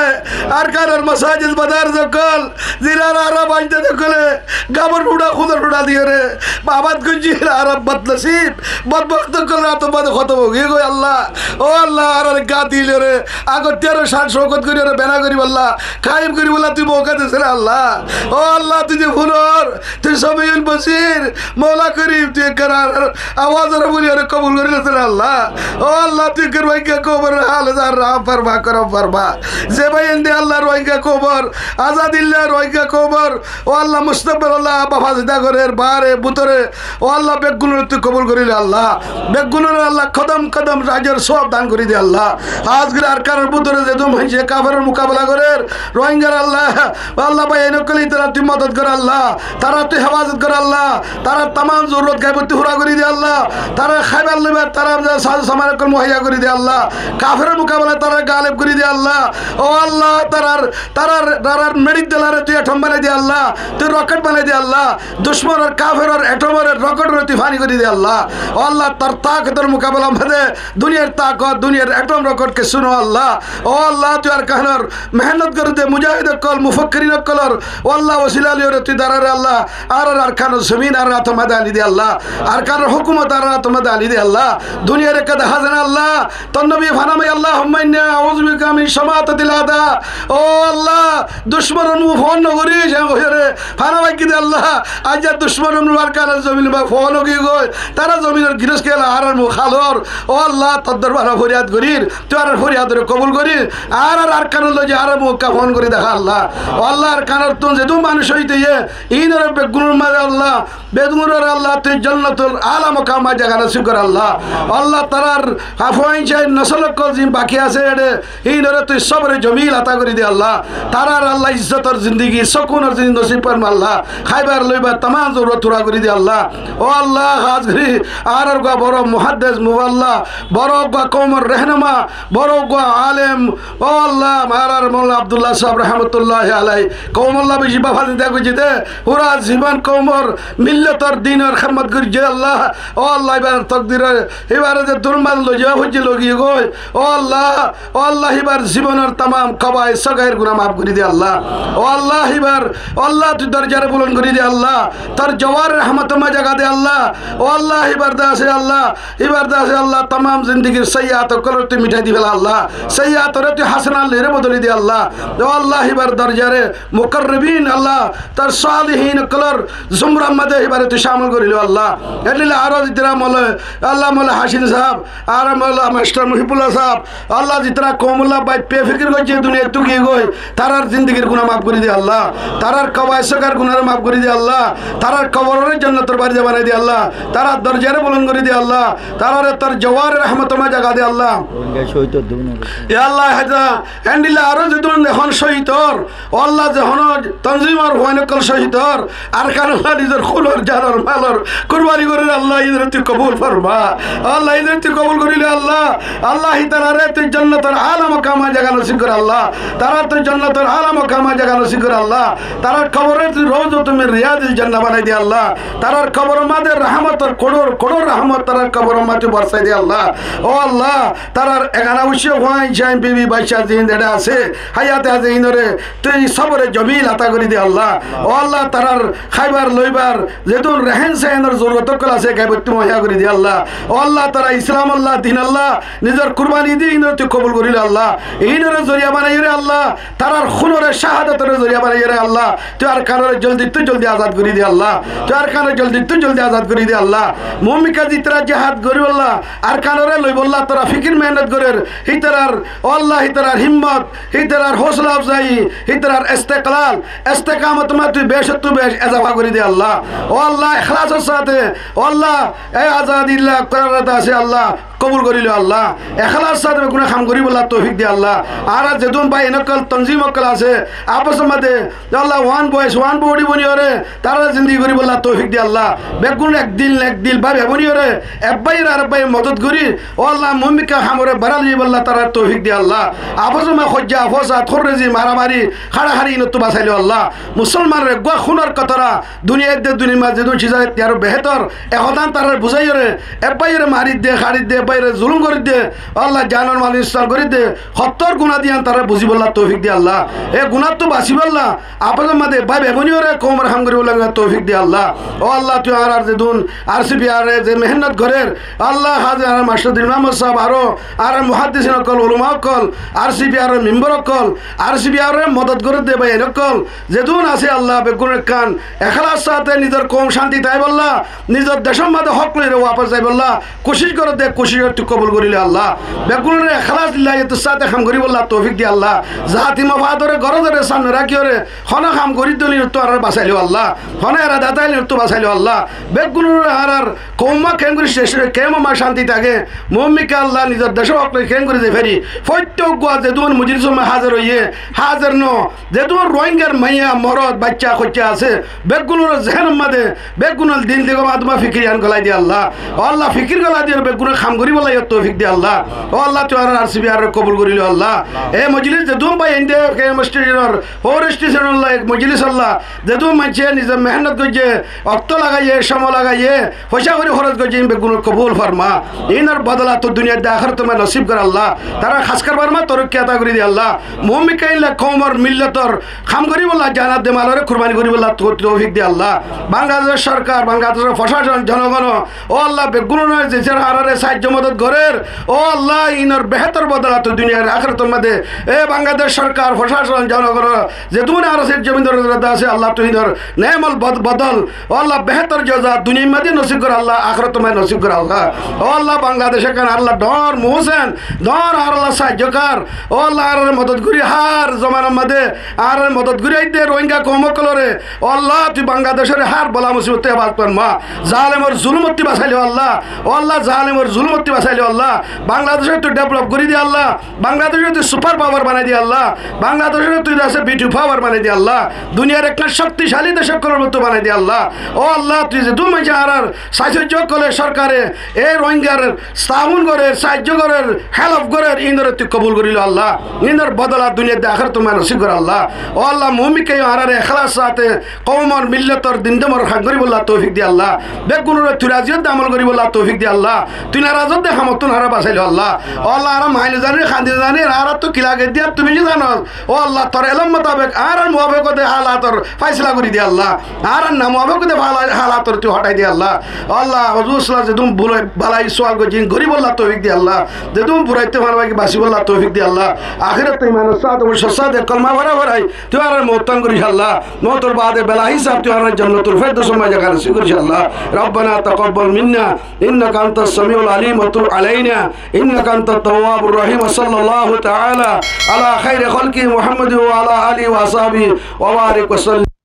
Arkanor masajid madar zokol zirar Arab ainda zokole gabor fuda, hudor fuda diyore abad goijjé, Arab badnasib, badbakt ókkol rato madar hotom ói giyé goi Allah. Ó Allah, añárar gati lore agottí aró sán cóukat gorí aró bena goríbolla, kaim goríbolla tui mouka dese re Allah. Ó Allah, tui de funor, tui Samiul Basir, Moula Korim, tui ekkán añárar awazore fúni aró kobul gorí lese re Allah. Ó Allah, tui ekkán Rohingya koumor hale zar rahom forma, korom forma. Ze bái ende Allah Rohingya koumor azadilla, Rohingya koumor, ó Allah, mustakbal Allah, bafasida gorer, bare, bútore, ó Allah, beggúnore tui kobul gorí le Allah. Beggúnore Allah kodom kodom ajor sowab dan gorí de Allah. Hás gorí Arkanor bútore zedún maincé kaferor mukabela gorer, Rohingyar Allah, ó Allah, bái ókkol, ítara tui modot gor Allah, tarare tui hefazot gor Allah, tarar tamam zorurot gaibottú fura gorí de Allah, tarar háibar loibar, tarar sazo saman ókkol muhaiya gorí de Allah, kaferor mukabela tarar galeb gorí de Allah. Ó Allah, tarar, tarar, tarar meçir dalare tui atom banai de Allah, tui roket banai de Allah. Ducmonor, kaferor, etomor, roketor tui fani gorí de Allah. Ó Allah, tar takotor mukabelar maze duniyar takot, duniyar etom, roket kessú no Allah. Ó Allah, tui Arkanor mehénnot gorer de mujahid ókkol, mufakkirin ókkolor, ó Allah, osila loiyore tui tarare Allah, añárar Arkanor zobin añárar ator maze ani de Allah. Arkanor hókumot añárar ator maze ani de Allah. Duniyar ekka deháza na Allah. Tor nobi fana magi, Allahumma inni a'uzu bika min shamatatil a'da. Ó Allah, ducmonor muk fon no gorí, ze hoiyore fana magi de Allah. Aijja ducmonor muk Arkanor zobin ba fon ói giyé goi. Tara zobinor giros kela añárar muk halor. Ó Allah, tor dorbar foriyad gorir, tui añárar foriyadore kobul gorí, añárar Arkanor loi añárar muk fon gorí deha Allah. Ó Allah, Arkanottún zedún manúc cóhid óiye, inore beggúnor maze Allah, beggúnore Allah, tui jonnotul ala mokam zaga nosib gor Allah. Allah, tarar fuain cai nosol ókkol zin baki asé ere, inore tui sobore jomil ata gorí de Allah. Tarar Allah izzotor zindigi, sukunor zindigi nosib forma Allah. Háibar loibar tamam zorurot fura gorí de Allah. Ó Allah, hás gorí añárar uggwá boro muhaddes, muballa, boro uggwá koumor rehnuma, boro uggwá alem, ó Allah, añárar Moula Abdullah sáb rahmatullahi alai, koumolla beci bafasida goijjé de, fura zibon koumor, millotor, dinor hédmot goijjé Allah. Ó Allah, ibar tokdir, ibare ze durmal loiya foijjé loi giyé goi. Ó Allah, ó Allah, ibar zibonor tamam kabair sogair guná maf gorí de Allah. Ó Allah, ibar, ó Allah, tui dorjare bulon gorí de Allah. Tor jawar rahmotor maze zaga de Allah. Ó Allah, ibar de asé Allah, ibar de asé Allah, tamam zindigir saiyiat ókkolore tui mithai di fela Allah. Saiyiatore tui hasanat loiyore bodoli de Allah. Ó Allah, ibar dorjare mukarrabin Allah, tor salihin ókkolor zumrar maze ibare tui camil gorí lo Allah. Endilla aró zitara Moula, Allah, Moula Hacim sáb, ar Moula Mastor Muhibullah sáb, Allah, zitara koumolla bái fe fikir goijjé, duniyattú giyé goi, tarar zindigir guná maf gorí de Allah, tarar kabair sogair gunare maf gorí de Allah, tarar koborore jonnotor bari banai de Allah, tarar dorjare bulon gorí de Allah, tarare tor jawar rahmotor maze zaga de Allah. Rohingya cóhid ókkol dun. Ya Allah, heda, endilla aró zedún ehón cóhid ór, ó Allah, ze hono tonzimor fuain ókkol cóhid ór, Arkanot nizor kunor, janor, malor kurbani gorer Allah, inore tui kobul forma. Allah, inore tui kobul gorí le Allah. Allah, itarare tui jonnotor ala mokam zaga nosib gor Allah. Tarare tui jonnotor ala mokam zaga nosib gor Allah. Tarar koborore tui rawdatun min riyadil jannah banai de Allah. Tarar koboror maze rahmotor koror, koror rahmot tarar koboror maze tui borsai de Allah. Ó Allah, tarar egana ucce fuain cai, bibi, bacca, zin ere asé, háyate asé, inore tui sobore jomil ata gorí de Allah. Ó Allah, tarar háibar loibar zedún rehen sehenor zorurot ókkol asé, gaibottú muhaiya gorí de Allah. Ó Allah, tara Islam Allah, din Allah, nizor kurbani di inore tui kobul gorí lo Allah. Inore zoriya banaiyore Allah, tarar kunore cahadotore zoriya banaiyore Allah, tui Arkanore joldittú joldi azad gorí de Allah. Tui Arkanore joldittú joldi azad gorí de Allah. Mumin ókkol zitara jihad goríbolla, Arkanore loibolla tara fikir mehénnot gorer, hitarar, ó Allah, hitarar himmot, hitarar hósla afzai, hitarar istiklal, istikamot maze tui becottú bec ezafa gorí de Allah. Ó Allah, ikhlasor sáte, ó Allah, e azadi lab gorer de asé Allah, kobul gorí lo Allah. Ekhlas sáte beggúne ham goríbolla toufik de Allah. Añára zedún bái ókkol, tonzim ókkol asé, afosor máze Allah, one voice, one body boniyóre tará zindigi goríbolla toufik de Allah. Beggún ek dil, ek dil bái boniyóre, ek báiye ar ek báiye modot gorí, ó Allah, muúmikka hamoré barai loibolla tará toufik de Allah. Afosor máze hoijja, afosat, hórrezi, maramari, háçahari, inottú basai lo Allah. Musolmanor eggúa húnor kotara, duniyait de duniyar máze zedún ciz asé, tar behétor, e hotán tarare buzáiyore, ek báiyore maridde, háridde, ek báiyore zulum goridde, Allah, janor mal nuksan goridde, hottór guná diyan tarare buzíbolla toufik de Allah. E gunáttú basíbolla, afosor máze bái boniyore koumor ham goríbolla toufik de Allah. Ó Allah, tui añárar zedún RCPR e ze mehénnot gorér, Allah, házi añárar mastor Dil Muhammod sáb, aró añárar muhaddisin ókkol, ulama ókkol, RCPR or member ókkol, RCPR ore modot gorédde bái ókkol, zedún asé Allah, beggún ekkán ekhlas sáte nizor koum cánti táibolla, nizor decór máze hók loiyóre wafes zaibolla kucíc gorédde, kucíc tui kobul gorí lo Allah. Beggúnore ekhlas lillahiyator sáte ham goríbolla toufik de Allah. Zati mofadore gorozore samne rakíyore, hono ham gorídde óile inottú añáre basai lo Allah. Hono erada táile inottú basai lo Allah. Beggúnore añárar koum keéngorí céc óiye, keén máze cánti táke, muúmikka Allah, nizor decór hók loi keéngorí zai fari. Fottí eggúa zedún mojlisor máze házir óiye, házir no, zedún Rohingyar maiya, morot, bacca, hoicca asé, beggúnor zehénor máze, beggúnor dil digor máze tuáñra fikir yián golai de Allah. Ó Allah, fikir golai diyore beggúne ham goríbolla toufik de Allah. Ó Allah, tui añárar RCPR ore kobul gorí lo Allah. E mojlis zedún bái inde, ke mosjidor, hór stesonor lá ek mojlis Allah, zedún maincé nize mehénnot goijjé, okto lagaiye, cómot lagaiye, foicá kori hóros goijjé, ín beggúnore kobul forma. Ínor bodola tui duniyait de ahératot nosib gor Allah. Tará hás karbar máze toroikki ata gorí de Allah. Muúmikka ílla koumor millotor ham goríbolla janor de malore kurbani goríbolla tui toufik de Allah. Bangladecor sorkar, Bangladecor focácon, jonogon, ó Allah, beggúnore ze ze añárare saáijjo modot gorér, ó Allah, ínor behétor bodola tui duniyar ahérator máze, e Bangladec sorkar, focácon, jonogon, zedún añárar sérzomin dóri dóri asé, Allah, tui ínor neemol bod-, bodol, ó Allah, behétor joza duniyar máze nosib gor Allah, ahérator máze nosib gor Allah. Ó Allah, Bangladec ekkán Allah, dhoóñr muhsin, dhoóñr añárar Allah saáijjokar, ó Allah, añárare modot gorí, hár zomanar máze añárare modot gorí aidde Rohingya koum ókkolore, ó Allah, tui Bangladecore hár bala musibot ttu hefazot forma. Zalemor zulumottú basai lo Allah. Ó Allah, zalemor zulumottú basai lo Allah. Bangladecore tui develop gorí de Allah. Bangladecore tui super power banai de Allah. Bangladecore tui dece B two power banai de Allah. Duniyar ekkán cokticali dec ókkolor mottú banai de Allah. Ó Allah, tui zedún maincé añárar saáijjo ókkole, sorkare, e Rohingyar taawun gorér, saáijjo gorér, help gorér, ínore tui kobul gorí lo Allah. Ínor bodola duniyait de ahératot nosib gor Allah. Ó Allah, muúmikka añárare ekhlas sáte koumor millotor din dómor ham goríbolla toufik de Allah. Beggúnore tui razi ódde amol goríbolla toufik de Allah. Tui naraz ódde hamottú añárare basai lo Allah. Ó Allah, añára maini no zani, kandi no zani, añárattú ki lage de tui beci zano. Ó Allah, tor elom mutabek añárar mutabek ódde halator faisala gorí de Allah. Añárar no mutabek ódde hala-, halator tui hotai de Allah. Ó Allah, huzur sallallahu alaihi wasallam zedún bula-, balai sual goijjé, ín goríbolla toufik de Allah. Zedún burait ttu fana baki basíbolla toufik de Allah. Ahératot imanor sáte, boscor sáte, kolma fora forai tui añárare mout tan goríc Allah. Moutor bade bela hisab tui añárare Jannatul Firdosor máze jaga nosib goríc Allah. ربنا تقبل منا إنك أنت السميع العليم وتب علينا إنك أنت التواب الرحيم. وصلى الله تعالى على خير خلقه محمد وعلى آله وأصحابه وبارك وسلم.